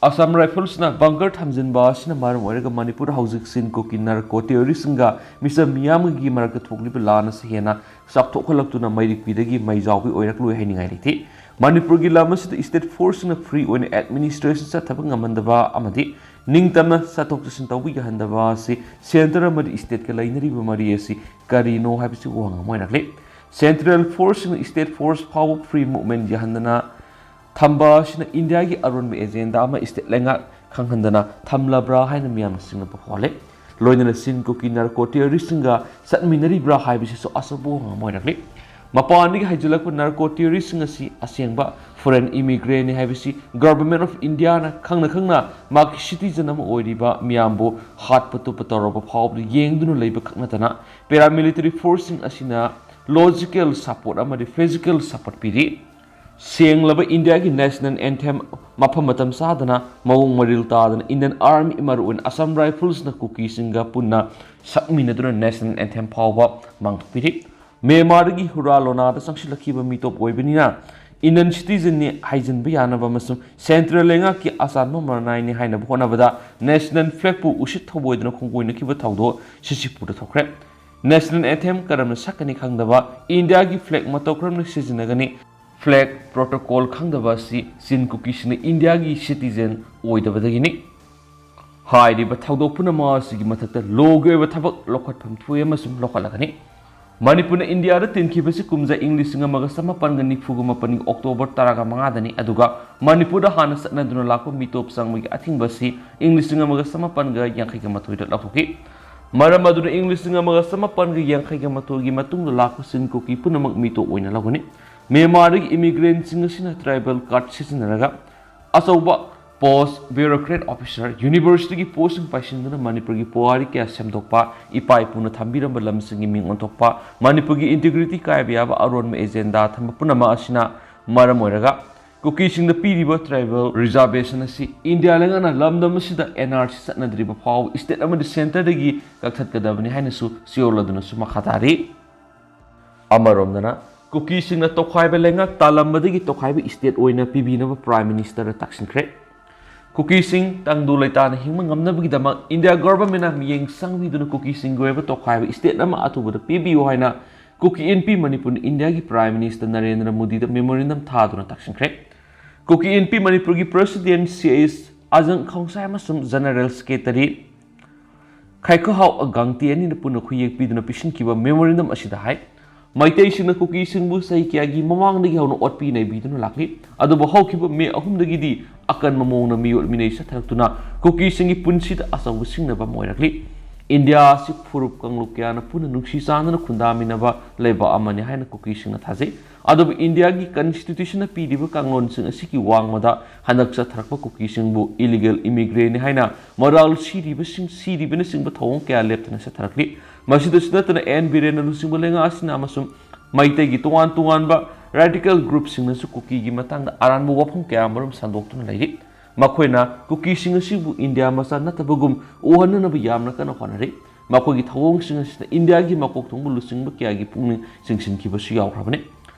ꯑꯁꯥꯝ ꯔꯥꯏꯐꯜꯁꯅ ꯕꯪꯀꯔ ꯊꯝꯖꯤꯟꯕ ꯑꯁꯤꯅ ꯃꯔꯝ ꯑꯣꯏꯔꯒ ꯃꯅꯤꯄꯨꯔꯗ ꯍꯧꯖꯤꯛ ꯆꯤꯟ ꯀꯨꯀꯤ ꯅꯥꯔꯀꯣ ꯇꯦꯔꯣꯔꯤꯁꯁꯤꯡꯒ ꯃꯤꯆꯝ ꯃꯤꯌꯥꯝꯒꯤ ꯃꯔꯛꯇ ꯊꯣꯛꯂꯤꯕ ꯂꯥꯟ ꯑꯁꯤ ꯍꯦꯟꯅ ꯆꯥꯎꯊꯣꯛꯍꯜꯂꯛꯇꯨꯅ ꯃꯩꯔꯤꯛꯄꯤꯗꯒꯤ ꯃꯩꯖꯥꯎꯕꯤ ꯑꯣꯏꯔꯛꯂꯣꯏ ꯍꯥꯏꯅꯤꯡꯉꯥꯏ ꯂꯩꯇꯦ꯫ ꯃꯅꯤꯄꯨꯔꯒꯤ ꯂꯝ ꯑꯁꯤꯗ ꯁ꯭ꯇꯦꯠ ꯐꯣꯔꯁꯁꯤꯡꯅ ꯐ꯭ꯔꯤ ꯑꯣꯏꯅ ꯑꯦꯗꯃꯤꯅꯤꯁꯇ꯭ꯔꯦꯁꯟ ꯆꯠꯊꯕ ꯉꯝꯍꯟꯗꯕ ꯑꯃꯗꯤ ꯅꯤꯡꯇꯝꯅ ꯆꯠꯊꯣꯛ ꯆꯠꯁꯤꯟ ꯇꯧꯕ ꯌꯥꯍꯟꯗꯕ ꯑꯁꯤ ꯁꯦꯟꯇꯔ ꯑꯃꯗꯤ ꯁ꯭ꯇꯦꯠꯀ ꯂꯩꯅꯔꯤꯕ ꯃꯔꯤ ꯑꯁꯤ ꯀꯔꯤꯅꯣ ꯍꯥꯏꯕꯁꯤ ꯋꯥꯍꯪ ꯑꯃ ꯑꯣꯏꯔꯛꯂꯤ꯫ ꯁꯦꯟꯇ꯭ꯔꯦꯜ ꯐꯣꯔꯁꯁꯤꯡꯅ ꯁ꯭ꯇꯦꯠ ꯐꯣꯔꯁ ꯐꯥꯎꯕ ꯐ꯭ꯔꯤ ꯃꯨꯚꯃꯦꯟ ꯌꯥꯍꯟꯗꯅ ꯊꯝꯕ ꯑꯁꯤꯅ ꯏꯟꯗꯤꯌꯥꯒꯤ ꯑꯔꯣꯟꯕ ꯑꯦꯖꯦꯟꯗꯥ ꯑꯃ ꯁ꯭ꯇꯦꯠ ꯂꯩꯉꯥꯛ ꯈꯪꯍꯟꯗꯅ ꯊꯝꯂꯕ꯭ꯔꯥ ꯍꯥꯏꯅ ꯃꯤꯌꯥꯝꯅ ꯆꯤꯡꯅꯕ ꯐꯥꯎꯍꯜꯂꯦ꯫ ꯂꯣꯏꯅꯅ ꯆꯤꯟ ꯀꯨꯀꯤ ꯅꯥꯔꯀꯣ ꯇꯦꯔꯣꯔꯤꯁꯁꯤꯡꯒ ꯆꯠꯃꯤꯟꯅꯔꯤꯕ꯭ꯔꯥ ꯍꯥꯏꯕꯁꯤꯁꯨ ꯑꯆꯧꯕ ꯋꯥꯍꯪ ꯑꯃ ꯑꯣꯏꯔꯛꯂꯤ꯫ ꯃꯄꯥꯟꯗꯒꯤ ꯍꯩꯖꯤꯜꯂꯛꯄ ꯅꯥꯔꯀꯣ ꯇꯦꯔꯣꯔꯤꯁꯁꯤꯡ ꯑꯁꯤ ꯑꯁꯦꯡꯕ ꯐꯣꯔꯦꯟ ꯏꯃꯤꯒ꯭ꯔꯦꯟꯅꯤ ꯍꯥꯏꯕꯁꯤ ꯒꯚꯔꯟꯃꯦꯟꯠ ꯑꯣꯐ ꯏꯟꯗꯤꯌꯥꯅ ꯈꯪꯅ ꯈꯪꯅ ꯃꯍꯥꯛꯀꯤ ꯁꯤꯇꯤꯖꯟ ꯑꯃ ꯑꯣꯏꯔꯤꯕ ꯃꯤꯌꯥꯝꯕꯨ ꯍꯥꯠꯄ ꯇꯨꯞꯄ ꯇꯧꯔꯕ ꯐꯥꯎꯕꯗ ꯌꯦꯡꯗꯨꯅ ꯂꯩꯕ ꯈꯛ ꯅꯠꯇꯅ ꯄꯦꯔꯥꯃꯤꯂꯤꯇꯔꯤ ꯐꯣꯔꯁꯁꯤꯡ ꯑꯁꯤꯅ ꯂꯣꯖꯤꯀꯦꯜ ꯁꯄꯣꯔꯠ ꯑꯃꯗꯤ ꯐꯤꯖꯤꯀꯦꯜ ꯁꯄꯣꯔꯠ ꯄꯤꯔꯤ꯫ ꯁꯦꯡꯂꯕ ꯏꯟꯗꯤꯌꯥꯒꯤ ꯅꯦꯁꯅꯦꯜ ꯑꯦꯟꯊꯦꯝ ꯃꯐꯝ ꯃꯇꯝ ꯆꯥꯗꯅ ꯃꯑꯣꯡ ꯃꯔꯤꯜ ꯇꯥꯗꯅ ꯏꯟꯗꯤꯌꯟ ꯑꯥꯔꯃꯤ, ꯃꯔꯨꯑꯣꯏꯅ ꯑꯁꯥꯝ ꯔꯥꯏꯐꯜꯁꯅ ꯀꯨꯀꯤꯁꯤꯡꯒ ꯄꯨꯟꯅ ꯁꯛꯃꯤꯟꯅꯗꯨꯅ ꯅꯦꯁꯅꯦꯜ ꯑꯦꯟꯊꯦꯝ ꯐꯥꯎꯕ ꯄꯥꯡꯊꯣꯛꯄꯤꯔꯤ꯫ ꯃ꯭ꯌꯥꯟꯃꯥꯔꯗꯒꯤ ꯍꯨꯔꯥ ꯂꯣꯅꯥꯗ ꯆꯪꯁꯤꯜꯂꯛꯈꯤꯕ ꯃꯤꯇꯣꯞ ꯑꯣꯏꯕꯅꯤꯅ ꯏꯟꯗꯤꯌꯟ ꯁꯤꯇꯤꯖꯟꯅꯤ ꯍꯥꯏꯖꯤꯟꯕ ꯌꯥꯅꯕ ꯑꯃꯁꯨꯡ ꯁꯦꯟꯇ꯭ꯔꯦꯜ ꯂꯩꯉꯥꯛꯀꯤ ꯑꯆꯥꯟꯕ ꯃꯔꯅꯥꯏꯅꯤ ꯍꯥꯏꯅꯕ ꯍꯣꯠꯅꯕꯗ ꯅꯦꯁꯅꯦꯜ ꯐ꯭ꯂꯦꯒꯄꯨ ꯎꯁꯤꯠ ꯊꯧꯑꯣꯏꯗꯅ ꯈꯣꯡꯒꯣꯏꯅꯈꯤꯕ ꯊꯧꯗꯣꯛ ꯁꯤꯁꯤꯄꯨꯔꯗ ꯊꯣꯛꯈ꯭ꯔꯦ꯫ ꯅꯦꯁꯅꯦꯜ ꯑꯦꯟꯊꯦꯝ ꯀꯔꯝꯅ ꯁꯛꯀꯅꯤ ꯈꯪꯗꯕ, ꯏꯟꯗꯤꯌꯥꯒꯤ ꯐ꯭ꯂꯦꯒ ꯃꯇꯧ ꯀꯔꯝꯅ ꯁꯤꯖꯤꯟꯅꯒꯅꯤ, ꯐ꯭ꯂꯦꯒ ꯄ꯭ꯔꯣꯇꯣꯀꯣꯜ ꯈꯪꯗꯕ ꯑꯁꯤ ꯆꯤꯟ ꯀꯨꯀꯤꯁꯤꯡꯅ ꯏꯟꯗꯤꯌꯥꯒꯤ ꯁꯤꯇꯤꯖꯟ ꯑꯣꯏꯗꯕꯗꯒꯤꯅꯤ꯫ ꯍꯥꯏꯔꯤꯕ ꯊꯧꯗꯣꯛ ꯄꯨꯝꯅꯃꯛ ꯑꯁꯤꯒꯤ ꯃꯊꯛꯇ ꯂꯣꯒꯤ ꯑꯣꯏꯕ ꯊꯕꯛ ꯂꯧꯈꯠꯐꯝ ꯊꯣꯛꯏ ꯑꯃꯁꯨꯡ ꯂꯧꯈꯠꯂꯒꯅꯤ꯫ ꯃꯅꯤꯄꯨꯔꯅ ꯏꯟꯗꯤꯌꯥꯗ ꯇꯤꯟꯈꯤꯕꯁꯤ ꯀꯨꯝꯖꯥ ꯏꯪ ꯂꯤꯁꯤꯡ ꯑꯃꯒ ꯆꯃꯥꯄꯟꯒ ꯅꯤꯐꯨꯒ ꯃꯥꯄꯟꯒꯤ ꯑꯣꯛꯇꯣꯕꯔ ꯇꯔꯥꯒ ꯃꯉꯥꯗꯅꯤ, ꯑꯗꯨꯒ ꯃꯅꯤꯄꯨꯔꯗ ꯍꯥꯟꯅ ꯆꯠꯅꯗꯨꯅ ꯂꯥꯛꯄ ꯃꯤꯇꯣꯞ ꯆꯪꯕꯒꯤ ꯑꯊꯤꯡꯕ ꯑꯁꯤ ꯏꯪ ꯂꯤꯁꯤꯡ ꯑꯃꯒ ꯆꯃꯥꯄꯟꯒ ꯌꯥꯡꯈꯩꯒ ꯃꯥꯊꯣꯏꯗ ꯂꯧꯊꯣꯛꯈꯤ꯫ ꯃꯔꯝ ꯑꯗꯨꯅ ꯏꯪ ꯂꯤꯁꯤꯡ ꯑꯃꯒ ꯆꯃꯥꯄꯟꯒ ꯌꯥꯡꯈꯩꯒ ꯃꯥꯊꯣꯏꯒꯤ ꯃꯇꯨꯡꯗ ꯂꯥꯛꯄ ꯆꯤꯟ ꯀꯨꯀꯤ ꯄꯨꯝꯅꯃꯛ ꯃꯤꯇꯣꯞ ꯑꯣꯏꯅ ꯂꯧꯒꯅꯤ꯫ ꯃ꯭ꯌꯥꯟꯃꯥꯔꯗꯒꯤ ꯏꯃꯤꯒ꯭ꯔꯦꯟꯁꯤꯡ ꯑꯁꯤꯅ ꯇ꯭ꯔꯥꯏꯕꯦꯜ ꯀꯥꯔꯗ ꯁꯤꯖꯤꯟꯅꯔꯒ ꯑꯆꯧꯕ ꯄꯣꯁ, ꯕ꯭ꯌꯨꯔꯣꯀ꯭ꯔꯦꯠ ꯑꯣꯐꯤꯁꯔ, ꯌꯨꯅꯤꯚꯔꯁꯤꯇꯤꯒꯤ ꯄꯣꯁꯁꯤꯡ ꯄꯥꯏꯁꯤꯟꯗꯨꯅ ꯃꯅꯤꯄꯨꯔꯒꯤ ꯄꯨꯋꯥꯔꯤ ꯀꯌꯥ ꯁꯦꯝꯗꯣꯛꯄ, ꯏꯄꯥ ꯏꯄꯨꯅ ꯊꯝꯕꯤꯔꯝꯕ ꯂꯝꯁꯤꯡꯒꯤ ꯃꯤꯡ ꯑꯣꯟꯊꯣꯛꯄ, ꯃꯅꯤꯄꯨꯔꯒꯤ ꯏꯟꯇꯤꯒ꯭ꯔꯤꯇꯤ ꯀꯥꯏꯕ ꯌꯥꯕ ꯑꯔꯣꯟꯕ ꯑꯦꯖꯦꯟꯗꯥ ꯊꯝꯕ ꯄꯨꯝꯅꯃꯛ ꯑꯁꯤꯅ ꯃꯔꯝ ꯑꯣꯏꯔꯒ ꯀꯨꯀꯤꯁꯤꯡꯗ ꯄꯤꯔꯤꯕ ꯇ꯭ꯔꯥꯏꯕꯦꯜ ꯔꯤꯖꯥꯔꯕꯦꯁꯟ ꯑꯁꯤ ꯏꯟꯗꯤꯌꯥ ꯂꯩꯉꯥꯛꯅ ꯂꯝꯗꯝ ꯑꯁꯤꯗ ꯑꯦꯟ ꯑꯥꯔ ꯁꯤ ꯆꯠꯅꯗ꯭ꯔꯤꯕ ꯐꯥꯎꯕ ꯁ꯭ꯇꯦꯠ ꯑꯃꯗꯤ ꯁꯦꯟꯇꯔꯗꯒꯤ ꯀꯛꯊꯠꯀꯗꯕꯅꯤ ꯍꯥꯏꯅꯁꯨ ꯆꯌꯣꯜ ꯑꯗꯨꯅꯁꯨ ꯃꯈꯥ ꯇꯥꯔꯤ꯫ ꯑꯃꯔꯣꯝꯗꯅ ꯀꯨꯀꯤꯁꯤꯡꯅ ꯇꯣꯈꯥꯏꯕ ꯂꯩꯉꯥꯛ ꯇꯥꯜꯂꯝꯕꯗꯒꯤ ꯇꯣꯈꯥꯏꯕ ꯁ꯭ꯇꯦꯠ ꯑꯣꯏꯅ ꯄꯤꯕꯤꯅꯕ ꯄ꯭ꯔꯥꯏꯝ ꯃꯤꯅꯤꯁꯇꯔꯗ ꯇꯥꯛꯁꯤꯟꯈ꯭ꯔꯦ꯫ ꯀꯨꯀꯤꯁꯤꯡ ꯇꯪꯗꯨ ꯂꯩꯇꯥꯅ ꯍꯤꯡꯕ ꯉꯝꯅꯕꯒꯤꯗꯃꯛ ꯏꯟꯗꯤꯌꯥ ꯒꯣꯚꯔꯟꯃꯦꯟꯠꯅ ꯃꯤꯠꯌꯦꯡ ꯆꯪꯕꯤꯗꯨꯅ ꯀꯨꯀꯤꯁꯤꯡꯒꯤ ꯑꯣꯏꯕ ꯇꯣꯈꯥꯏꯕ ꯁ꯭ꯇꯦꯠ ꯑꯃ ꯑꯊꯨꯕꯗ ꯄꯤꯕꯤꯌꯨ ꯍꯥꯏꯅ ꯀꯨꯀꯤ ꯏꯟꯄꯤ ꯃꯅꯤꯄꯨꯔꯅ ꯏꯟꯗꯤꯌꯥꯒꯤ ꯄ꯭ꯔꯥꯏꯝ ꯃꯤꯅꯤꯁꯇꯔ ꯅꯔꯦꯟꯗ꯭ꯔ ꯃꯣꯗꯤꯗ ꯃꯦꯃꯣꯔꯦꯟꯗꯝ ꯊꯥꯗꯨꯅ ꯇꯥꯛꯁꯤꯟꯈ꯭ꯔꯦ꯫ ꯀꯨꯀꯤ ꯏꯟꯄꯤ ꯃꯅꯤꯄꯨꯔꯒꯤ ꯄ꯭ꯔꯦꯁꯤꯗꯦꯟꯠ ꯁꯤ ꯑꯩꯆ ꯑꯖꯪ ꯈꯣꯡꯁꯥꯏ ꯑꯃꯁꯨꯡ ꯖꯦꯅꯔꯦꯜ ꯁꯦꯀ꯭ꯔꯦꯇꯔꯤ ꯈꯥꯏꯈꯣꯍꯥꯎ ꯒꯥꯡꯇꯤ ꯑꯅꯤꯅ ꯄꯨꯟꯅ ꯈꯨꯌꯦꯛ ꯄꯤꯗꯨꯅ ꯄꯤꯁꯤꯟꯈꯤꯕ ꯃꯦꯃꯣꯔꯦꯟꯗꯝ ꯑꯁꯤꯗ ꯍꯥꯏ, ꯃꯩꯇꯩꯁꯤꯡꯅ ꯀꯨꯀꯤꯁꯤꯡꯕꯨ ꯆꯍꯤ ꯀꯌꯥꯒꯤ ꯃꯃꯥꯡꯗꯒꯤ ꯍꯧꯅ ꯑꯣꯠꯄꯤ ꯅꯩꯕꯤꯗꯨꯅ ꯂꯥꯛꯂꯤ꯫ ꯑꯗꯨꯕꯨ ꯍꯧꯈꯤꯕ ꯃꯦ ꯑꯍꯨꯝꯗꯒꯤꯗꯤ ꯑꯀꯟꯕ ꯃꯑꯣꯡꯗ ꯃꯤꯑꯣꯠ ꯃꯤꯅꯩ ꯆꯠꯊꯔꯛꯇꯨꯅ ꯀꯨꯀꯤꯁꯤꯡꯒꯤ ꯄꯨꯟꯁꯤꯗ ꯑꯆꯧꯕ ꯁꯤꯡꯅꯕ ꯑꯃ ꯑꯣꯏꯔꯛꯂꯤ꯫ ꯏꯟꯗꯤꯌꯥ ꯑꯁꯤ ꯐꯨꯔꯨꯞ ꯀꯥꯡꯂꯨꯞ ꯀꯌꯥꯅ ꯄꯨꯟꯅ ꯅꯨꯡꯁꯤ ꯆꯥꯟꯅꯅ ꯈꯨꯟꯗꯥꯃꯤꯟꯅꯕ ꯂꯩꯕꯥꯛ ꯑꯃꯅꯤ ꯍꯥꯏꯅ ꯀꯨꯀꯤꯁꯤꯡꯅ ꯊꯥꯖꯩ꯫ ꯑꯗꯨꯕꯨ ꯏꯟꯗꯤꯌꯥꯒꯤ ꯀꯟꯁꯇꯤꯇ꯭ꯌꯨꯁꯟꯅ ꯄꯤꯔꯤꯕ ꯀꯥꯡꯂꯣꯟꯁꯤꯡ ꯑꯁꯤꯒꯤ ꯋꯥꯡꯃꯗ ꯍꯟꯗꯛ ꯆꯠꯊꯔꯛꯄ ꯀꯨꯀꯤꯁꯤꯡꯕꯨ ꯏꯂꯤꯒꯦꯜ ꯏꯃꯤꯒ꯭ꯔꯦꯟꯅꯤ ꯍꯥꯏꯅ ꯃꯔꯥꯜ ꯁꯤꯔꯤꯕꯁꯤꯡ, ꯁꯤꯔꯤꯕꯅꯆꯤꯡꯕ ꯊꯧꯑꯣꯡ ꯀꯌꯥ ꯂꯦꯞꯇꯅ ꯆꯠꯊꯔꯛꯂꯤ꯫ ꯃꯁꯤꯗꯁꯨ ꯅꯠꯇꯅ ꯑꯦꯟ ꯕꯤꯔꯦꯟꯅ ꯂꯨꯆꯤꯡꯕ ꯂꯩꯉꯥꯛ ꯑꯁꯤꯅ ꯑꯃꯁꯨꯡ ꯃꯩꯇꯩꯒꯤ ꯇꯣꯉꯥꯟ ꯇꯣꯉꯥꯟꯕ Radical groupꯁꯤꯡꯅꯁꯨ ꯀꯨꯀꯤꯒꯤ ꯃꯇꯥꯡꯗ ꯑꯔꯥꯟꯕ ꯋꯥꯐꯝ ꯀꯌꯥ ꯃꯔꯨꯝ ꯁꯟꯗꯣꯛꯇꯨꯅ ꯂꯩꯔꯤ꯫ ꯃꯈꯣꯏꯅ ꯀꯨꯀꯤꯁꯤꯡ ꯑꯁꯤꯕꯨ ꯏꯟꯗꯤꯌꯥ ꯃꯆꯥ ꯅꯠꯇꯕꯒꯨꯝ ꯎꯍꯟꯅꯅꯕ ꯌꯥꯝꯅ ꯀꯟꯅ ꯍꯣꯠꯅꯔꯤ꯫ ꯃꯈꯣꯏꯒꯤ ꯊꯧꯑꯣꯡꯁꯤꯡ ꯑꯁꯤꯅ ꯏꯟꯗꯤꯌꯥꯒꯤ ꯃꯀꯣꯛ ꯊꯣꯡꯕ ꯂꯨꯆꯤꯡꯕ ꯀꯌꯥꯒꯤ ꯄꯨꯛꯅꯤꯡ ꯆꯤꯡꯁꯤꯟꯈꯤꯕꯁꯨ ꯌꯥꯎꯈ꯭ꯔꯕꯅꯤ꯫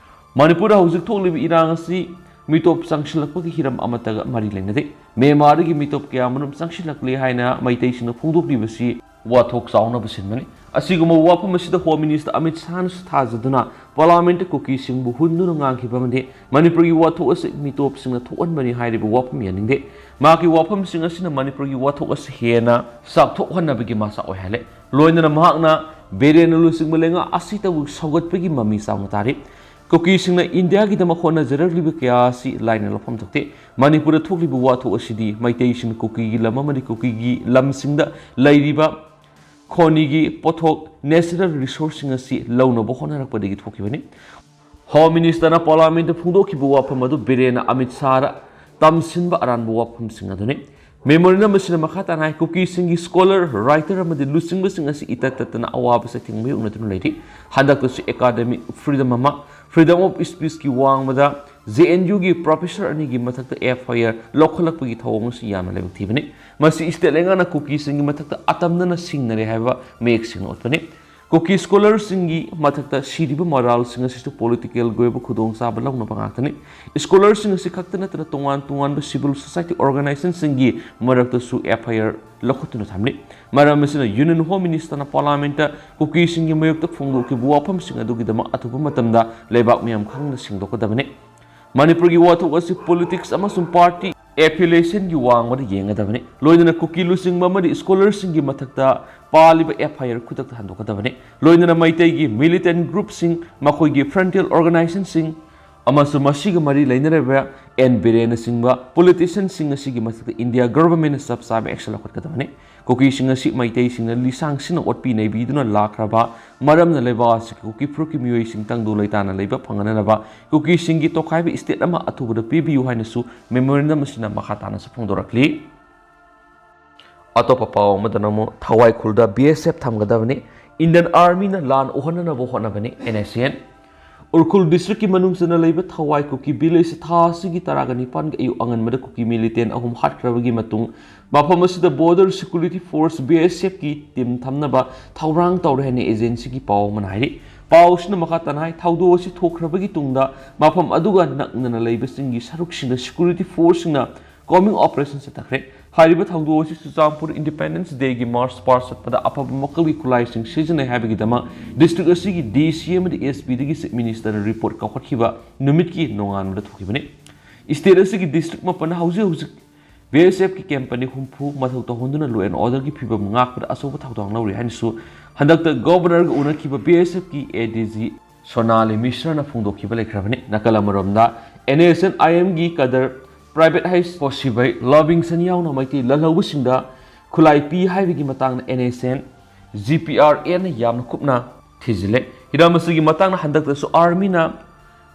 ꯃꯅꯤꯄꯨꯔꯗ ꯍꯧꯖꯤꯛ ꯊꯣꯛꯂꯤꯕ ꯏꯔꯥꯡ ꯑꯁꯤ ꯃꯤꯇꯣꯞ ꯆꯪꯁꯤꯜꯂꯛꯄꯒꯤ ꯍꯤꯔꯝ ꯑꯃꯠꯇꯒ ꯃꯔꯤ ꯂꯩꯅꯗꯦ꯫ ꯃ꯭ꯌꯥꯟꯃꯥꯔꯗꯒꯤ ꯃꯤꯇꯣꯞ ꯀꯌꯥ ꯃꯔꯨꯝ ꯆꯪꯁꯤꯜꯂꯛꯂꯦ ꯍꯥꯏꯅ ꯃꯩꯇꯩꯁꯤꯡꯅ ꯐꯣꯡꯗꯣꯛꯂꯤꯕꯁꯤ ꯋꯥꯊꯣꯛ ꯆꯥꯎꯅꯕ ꯁꯤꯟꯕꯅꯤ꯫ ꯑꯁꯤꯒꯨꯝꯕ ꯋꯥꯐꯝ ꯑꯁꯤꯗ Home Minister ꯑꯃꯤꯠ ꯁꯥꯍꯅꯁꯨ ꯊꯥꯖꯗꯨꯅ ꯄꯥꯔꯂꯥꯃꯦꯟꯠꯇ ꯀꯨꯀꯤꯁꯤꯡꯕꯨ ꯍꯨꯟꯗꯨꯅ ꯉꯥꯡꯈꯤꯕ ꯑꯃꯗꯤ ꯃꯅꯤꯄꯨꯔꯒꯤ ꯋꯥꯊꯣꯛ ꯑꯁꯤ ꯃꯤꯇꯣꯞꯁꯤꯡꯅ ꯊꯣꯛꯍꯟꯕꯅꯤ ꯍꯥꯏꯔꯤꯕ ꯋꯥꯐꯝ ꯌꯥꯅꯤꯡꯗꯦ꯫ ꯃꯍꯥꯛꯀꯤ ꯋꯥꯐꯝꯁꯤꯡ ꯑꯁꯤꯅ ꯃꯅꯤꯄꯨꯔꯒꯤ ꯋꯥꯊꯣꯛ ꯑꯁꯤ ꯍꯦꯟꯅ ꯆꯥꯎꯊꯣꯛꯍꯟꯅꯕꯒꯤ ꯃꯆꯥꯛ ꯑꯣꯏꯍꯜꯂꯦ꯫ ꯂꯣꯏꯅꯅ ꯃꯍꯥꯛꯅ ꯕꯤꯔꯦꯟꯅ ꯂꯨꯆꯤꯡꯕ ꯂꯩꯉꯥꯛ ꯑꯁꯤꯇꯕꯨ ꯁꯧꯒꯠꯄꯒꯤ ꯃꯃꯤ ꯆꯥꯎꯅ ꯇꯥꯔꯤ꯫ ꯀꯨꯀꯤꯁꯤꯡꯅ ꯏꯟꯗꯤꯌꯥꯒꯤꯗꯃꯛ ꯍꯣꯠꯅꯖꯔꯛꯂꯤꯕ ꯀꯌꯥ ꯑꯁꯤ ꯂꯥꯏꯅ ꯂꯧꯐꯝ ꯊꯣꯛꯇꯦ꯫ ꯃꯅꯤꯄꯨꯔꯗ ꯊꯣꯛꯂꯤꯕ ꯋꯥꯊꯣꯛ ꯑꯁꯤꯗꯤ ꯃꯩꯇꯩꯁꯤꯡꯅ ꯀꯨꯀꯤꯒꯤ ꯂꯝ ꯑꯃꯗꯤ ꯀꯨꯀꯤꯒꯤ ꯂꯝꯁꯤꯡꯗ ꯂꯩꯔꯤꯕ ꯈꯣꯅꯤꯒꯤ ꯄꯣꯠꯊꯣꯛ, natural resourceꯁꯤꯡ ꯑꯁꯤ ꯂꯧꯅꯕ ꯍꯣꯠꯅꯔꯛꯄꯗꯒꯤ ꯊꯣꯛꯈꯤꯕꯅꯤ꯫ Home Ministerꯅ ꯄꯥꯔꯂꯥꯃꯦꯟꯠꯇ ꯐꯣꯡꯗꯣꯛꯈꯤꯕ ꯋꯥꯐꯝ ꯑꯗꯨ ꯕꯤꯔꯦꯟꯅ ꯑꯃꯤꯠ ꯁꯥꯍꯗ ꯇꯝꯁꯤꯟꯕ ꯑꯔꯥꯟꯕ ꯋꯥꯐꯝꯁꯤꯡ ꯑꯗꯨꯅꯤ꯫ Memorandum ꯑꯁꯤꯅ ꯃꯈꯥ ꯇꯥꯅ ꯍꯥꯏ, ꯀꯨꯀꯤꯁꯤꯡꯒꯤ scholar, writer ꯑꯃꯗꯤ ꯂꯨꯆꯤꯡꯕꯁꯤꯡ ꯑꯁꯤ ꯏꯇꯠ ꯇꯠꯇꯅ ꯑꯋꯥꯕ ꯆꯩꯊꯦꯡ ꯃꯥꯌꯣꯛꯅꯗꯨꯅ ꯂꯩꯔꯤ꯫ ꯍꯟꯗꯛꯇꯁꯨ academic freedom ꯑꯃ, freedom of speechꯀꯤ ꯋꯥꯡꯃꯗ JNUꯒꯤ professor ꯑꯅꯤꯒꯤ ꯃꯊꯛꯇ FIR ꯂꯧꯈꯠꯂꯛꯄꯒꯤ ꯊꯧꯑꯣꯡ ꯑꯁꯤ ꯌꯥꯝꯅ ꯂꯥꯏꯕꯛ ꯊꯤꯕꯅꯤ꯫ ꯃꯁꯤ state ꯂꯩꯉꯥꯛꯅ ꯀꯨꯀꯤꯁꯤꯡꯒꯤ ꯃꯊꯛꯇ ꯑꯇꯝꯅꯅ ꯁꯤꯡꯅꯔꯦ ꯍꯥꯏꯕ ꯃꯌꯦꯛ ꯁꯦꯡꯅ ꯎꯠꯄꯅꯤ꯫ ꯀꯨꯀꯤ scholarꯁꯤꯡꯒꯤ ꯃꯊꯛꯇ ꯁꯤꯔꯤꯕ ꯃꯔꯥꯜꯁꯤꯡ ꯑꯁꯤꯁꯨ politicalꯒꯤ ꯑꯣꯏꯕ ꯈꯨꯗꯣꯡꯆꯥꯕ ꯂꯧꯅꯕ ꯉꯥꯛꯇꯅꯤ꯫ Scholarꯁꯤꯡ ꯑꯁꯤ ꯈꯛꯇ ꯅꯠꯇꯅ ꯇꯣꯉꯥꯟ ꯇꯣꯉꯥꯟꯕ civil society organizationꯁꯤꯡꯒꯤ ꯃꯔꯛꯇꯁꯨ FIR ꯂꯧꯈꯠꯇꯨꯅ ꯊꯝꯂꯤ꯫ ꯃꯔꯝ ꯑꯁꯤꯅ Union Home Ministerꯅ ꯄꯥꯔꯂꯥꯃꯦꯟꯠꯇ ꯀꯨꯀꯤꯁꯤꯡꯒꯤ ꯃꯥꯌꯣꯛꯇ ꯐꯣꯡꯗꯣꯛꯈꯤꯕ ꯋꯥꯐꯝꯁꯤꯡ ꯑꯗꯨꯒꯤꯗꯃꯛ ꯑꯊꯨꯕ ꯃꯇꯝꯗ ꯂꯩꯕꯥꯛ ꯃꯤꯌꯥꯝ ꯈꯪꯅ ꯁꯦꯡꯗꯣꯛꯀꯗꯕꯅꯤ꯫ ꯃꯅꯤꯄꯨꯔꯒꯤ ꯋꯥꯊꯣꯛ ꯑꯁꯤ politics ꯑꯃꯁꯨꯡ party affiliationꯒꯤ ꯋꯥꯡꯃꯗ ꯌꯦꯡꯒꯗꯕꯅꯤ꯫ ꯂꯣꯏꯅꯅ ꯀꯨꯀꯤ ꯂꯨꯆꯤꯡꯕ ꯑꯃꯗꯤ scholarꯁꯤꯡꯒꯤ ꯃꯊꯛꯇ ꯄꯥꯜꯂꯤꯕ FIR ꯈꯨꯗꯛꯇ ꯍꯟꯗꯣꯛꯀꯗꯕꯅꯤ꯫ ꯂꯣꯏꯅꯅ ꯃꯩꯇꯩꯒꯤ militant groupꯁꯤꯡ, ꯃꯈꯣꯏꯒꯤ frontal organizationꯁꯤꯡ ꯑꯃꯁꯨꯡ ꯃꯁꯤꯒ ꯃꯔꯤ ꯂꯩꯅꯔꯤꯕ ꯑꯦꯟ ꯕꯤꯔꯦꯟꯅꯆꯤꯡꯕ politicianꯁꯤꯡ ꯑꯁꯤꯒꯤ ꯃꯊꯛꯇ ꯏꯟꯗꯤꯌꯥ governmentꯅ ꯆꯞ ꯆꯥꯕ action ꯂꯧꯈꯠꯀꯗꯕꯅꯤ꯫ ꯀꯨꯀꯤꯁꯤꯡ ꯑꯁꯤ ꯃꯩꯇꯩꯁꯤꯡꯅ ꯂꯤꯁꯥꯡꯁꯤꯟꯅ ꯑꯣꯠꯄꯤ ꯅꯩꯕꯤꯗꯨꯅ ꯂꯥꯛꯈ꯭ꯔꯕ ꯃꯔꯝꯅ ꯂꯩꯕꯥꯛ ꯑꯁꯤꯒꯤ ꯀꯨꯀꯤ ꯐꯨꯔꯨꯞꯀꯤ ꯃꯤꯑꯣꯏꯁꯤꯡ ꯇꯪꯗꯨ ꯂꯩꯇꯥꯅ ꯂꯩꯕ ꯐꯪꯍꯟꯅꯅꯕ ꯀꯨꯀꯤꯁꯤꯡꯒꯤ ꯇꯣꯈꯥꯏꯕ state ꯑꯃ ꯑꯊꯨꯕꯗ ꯄꯤꯕꯤꯌꯨ ꯍꯥꯏꯅꯁꯨ memorandum ꯑꯁꯤꯅ ꯃꯈꯥ ꯇꯥꯅꯁꯨ ꯐꯣꯡꯗꯣꯔꯛꯂꯤ꯫ ꯑꯇꯣꯞꯄ ꯄꯥꯎ ꯑꯃꯗꯅ ꯑꯃꯨꯛ ꯊꯋꯥꯏ ꯈꯨꯜꯗ BSF ꯊꯝꯒꯗꯕꯅꯤ, Indian Armyꯅ ꯂꯥꯟ ꯎꯍꯟꯅꯅꯕ ꯍꯣꯠꯅꯕꯅꯤ, NSCN꯫ ꯎꯈ꯭ꯔꯨꯜ ꯗꯤꯁꯇ꯭ꯔꯤꯛꯀꯤ ꯃꯅꯨꯡ ꯆꯟꯅ ꯂꯩꯕ ꯊꯋꯥꯏ ꯀꯨꯀꯤ ꯚꯤꯂꯦꯖ ꯊꯥ ꯑꯁꯤꯒꯤ ꯇꯔꯥꯒ ꯅꯤꯄꯥꯟꯒꯤ ꯑꯌꯨꯛ ꯑꯉꯟꯕꯗ ꯀꯨꯀꯤ ꯃꯤꯂꯤꯇꯦꯟ ꯑꯍꯨꯝ ꯍꯥꯠꯈ꯭ꯔꯕꯒꯤ ꯃꯇꯨꯡ, ꯃꯐꯝ ꯑꯁꯤꯗ ꯕꯣꯔꯗꯔ ꯁꯦꯀ꯭ꯌꯨꯔꯤꯇꯤ ꯐꯣꯔꯁ, ꯕꯤ ꯑꯦꯁ ꯑꯦꯐꯀꯤ ꯇꯤꯝ ꯊꯝꯅꯕ ꯊꯧꯔꯥꯡ ꯇꯧꯔꯦ ꯍꯥꯏꯅ ꯑꯦꯖꯦꯟꯁꯤꯒꯤ ꯄꯥꯎ ꯑꯃꯅ ꯍꯥꯏꯔꯤ꯫ ꯄꯥꯎ ꯑꯁꯤꯅ ꯃꯈꯥ ꯇꯥꯅ ꯍꯥꯏ, ꯊꯧꯗꯣꯛ ꯑꯁꯤ ꯊꯣꯛꯈ꯭ꯔꯕꯒꯤ ꯇꯨꯡꯗ ꯃꯐꯝ ꯑꯗꯨꯒ ꯅꯛꯅꯅ ꯂꯩꯕꯁꯤꯡꯒꯤ ꯁꯔꯨꯛꯁꯤꯡꯗ ꯁꯦꯀ꯭ꯌꯨꯔꯤꯇꯤ ꯐꯣꯔꯁꯁꯤꯡꯅ ꯀꯣꯝꯕꯤꯡ ꯑꯣꯄꯔꯦꯁꯟ ꯆꯠꯊꯈ꯭ꯔꯦ꯫ ꯍꯥꯏꯔꯤꯕ ꯊꯧꯗꯣꯛ ꯑꯁꯤ ꯆꯨꯔꯆꯥꯟꯄꯨꯔ ꯏꯟꯗꯤꯄꯦꯟꯗꯦꯟꯁ ꯗꯦꯒꯤ ꯃꯥꯔꯆ ꯄꯥꯁ ꯆꯠꯄꯗ ꯑꯐꯕ ꯃꯈꯜꯒꯤ ꯈꯨꯠꯂꯥꯏꯁꯤꯡ ꯁꯤꯖꯤꯟꯅꯩ ꯍꯥꯏꯕꯒꯤꯗꯃꯛ ꯗꯤꯁꯇ꯭ꯔꯤꯛ ꯑꯁꯤꯒꯤ ꯗꯤ ꯁꯤ ꯑꯃꯗꯤ ꯑꯦꯁ ꯄꯤꯗꯒꯤ ꯆꯤꯐ ꯃꯤꯅꯤꯁꯇꯔꯅ ꯔꯤꯄꯣꯔꯠ ꯀꯥꯎꯈꯠꯈꯤꯕ ꯅꯨꯃꯤꯠꯀꯤ ꯅꯣꯡꯉꯥꯟꯕꯗ ꯊꯣꯛꯈꯤꯕꯅꯤ꯫ ꯁ꯭ꯇꯦꯠ ꯑꯁꯤꯒꯤ ꯗꯤꯁꯇ꯭ꯔꯤꯛ ꯃꯥꯄꯟ ꯍꯧꯖꯤꯛ ꯍꯧꯖꯤꯛ ꯕꯤ ꯑꯦꯁ ꯑꯦꯐꯀꯤ ꯀꯦꯝꯞ ꯑꯅꯤ ꯍꯨꯝꯐꯨ ꯃꯊꯧ ꯇꯧꯍꯟꯗꯨꯅ law and orderꯒꯤ ꯐꯤꯕꯝ ꯉꯥꯛꯄꯗ ꯑꯆꯧꯕ ꯊꯧꯗꯥꯡ ꯂꯧꯔꯤ ꯍꯥꯏꯅꯁꯨ ꯍꯟꯗꯛꯇ ꯒꯣꯚꯔꯅꯔꯒ ꯎꯅꯈꯤꯕ ꯕꯤ ꯑꯦꯁ ꯑꯦꯐꯀꯤ ꯑꯦ ꯗꯤ ꯖꯤ ꯁꯣꯅꯥꯂꯤ ꯃꯤꯁ꯭ꯔꯅ ꯐꯣꯡꯗꯣꯛꯈꯤꯕ ꯂꯩꯈ꯭ꯔꯕꯅꯤ꯫ ꯅꯥꯀꯜ ꯑꯃꯔꯣꯝꯗ, ꯑꯦꯟ ꯑꯦꯁ ꯑꯦꯟ ꯑꯥꯏ ꯑꯦꯝꯒꯤ ꯀꯗꯔ ꯄ꯭ꯔꯥꯏꯚꯦꯠ ꯍꯥꯏꯁ ꯈꯣꯁꯤꯕꯩ ꯂꯕꯤꯡꯁꯟ ꯌꯥꯎꯅ ꯃꯩꯇꯩ ꯂꯜꯍꯧꯕꯁꯤꯡꯗ ꯈꯨꯠꯂꯥꯏ ꯄꯤ ꯍꯥꯏꯕꯒꯤ ꯃꯇꯥꯡꯗ N S N, G P R ꯑꯦꯅ ꯌꯥꯝꯅ ꯀꯨꯞꯅ ꯊꯤꯖꯤꯜꯂꯦ꯫ ꯍꯤꯔꯝ ꯑꯁꯤꯒꯤ ꯃꯇꯥꯡꯗ ꯍꯟꯗꯛꯇꯁꯨ ꯑꯥꯔꯃꯤꯅ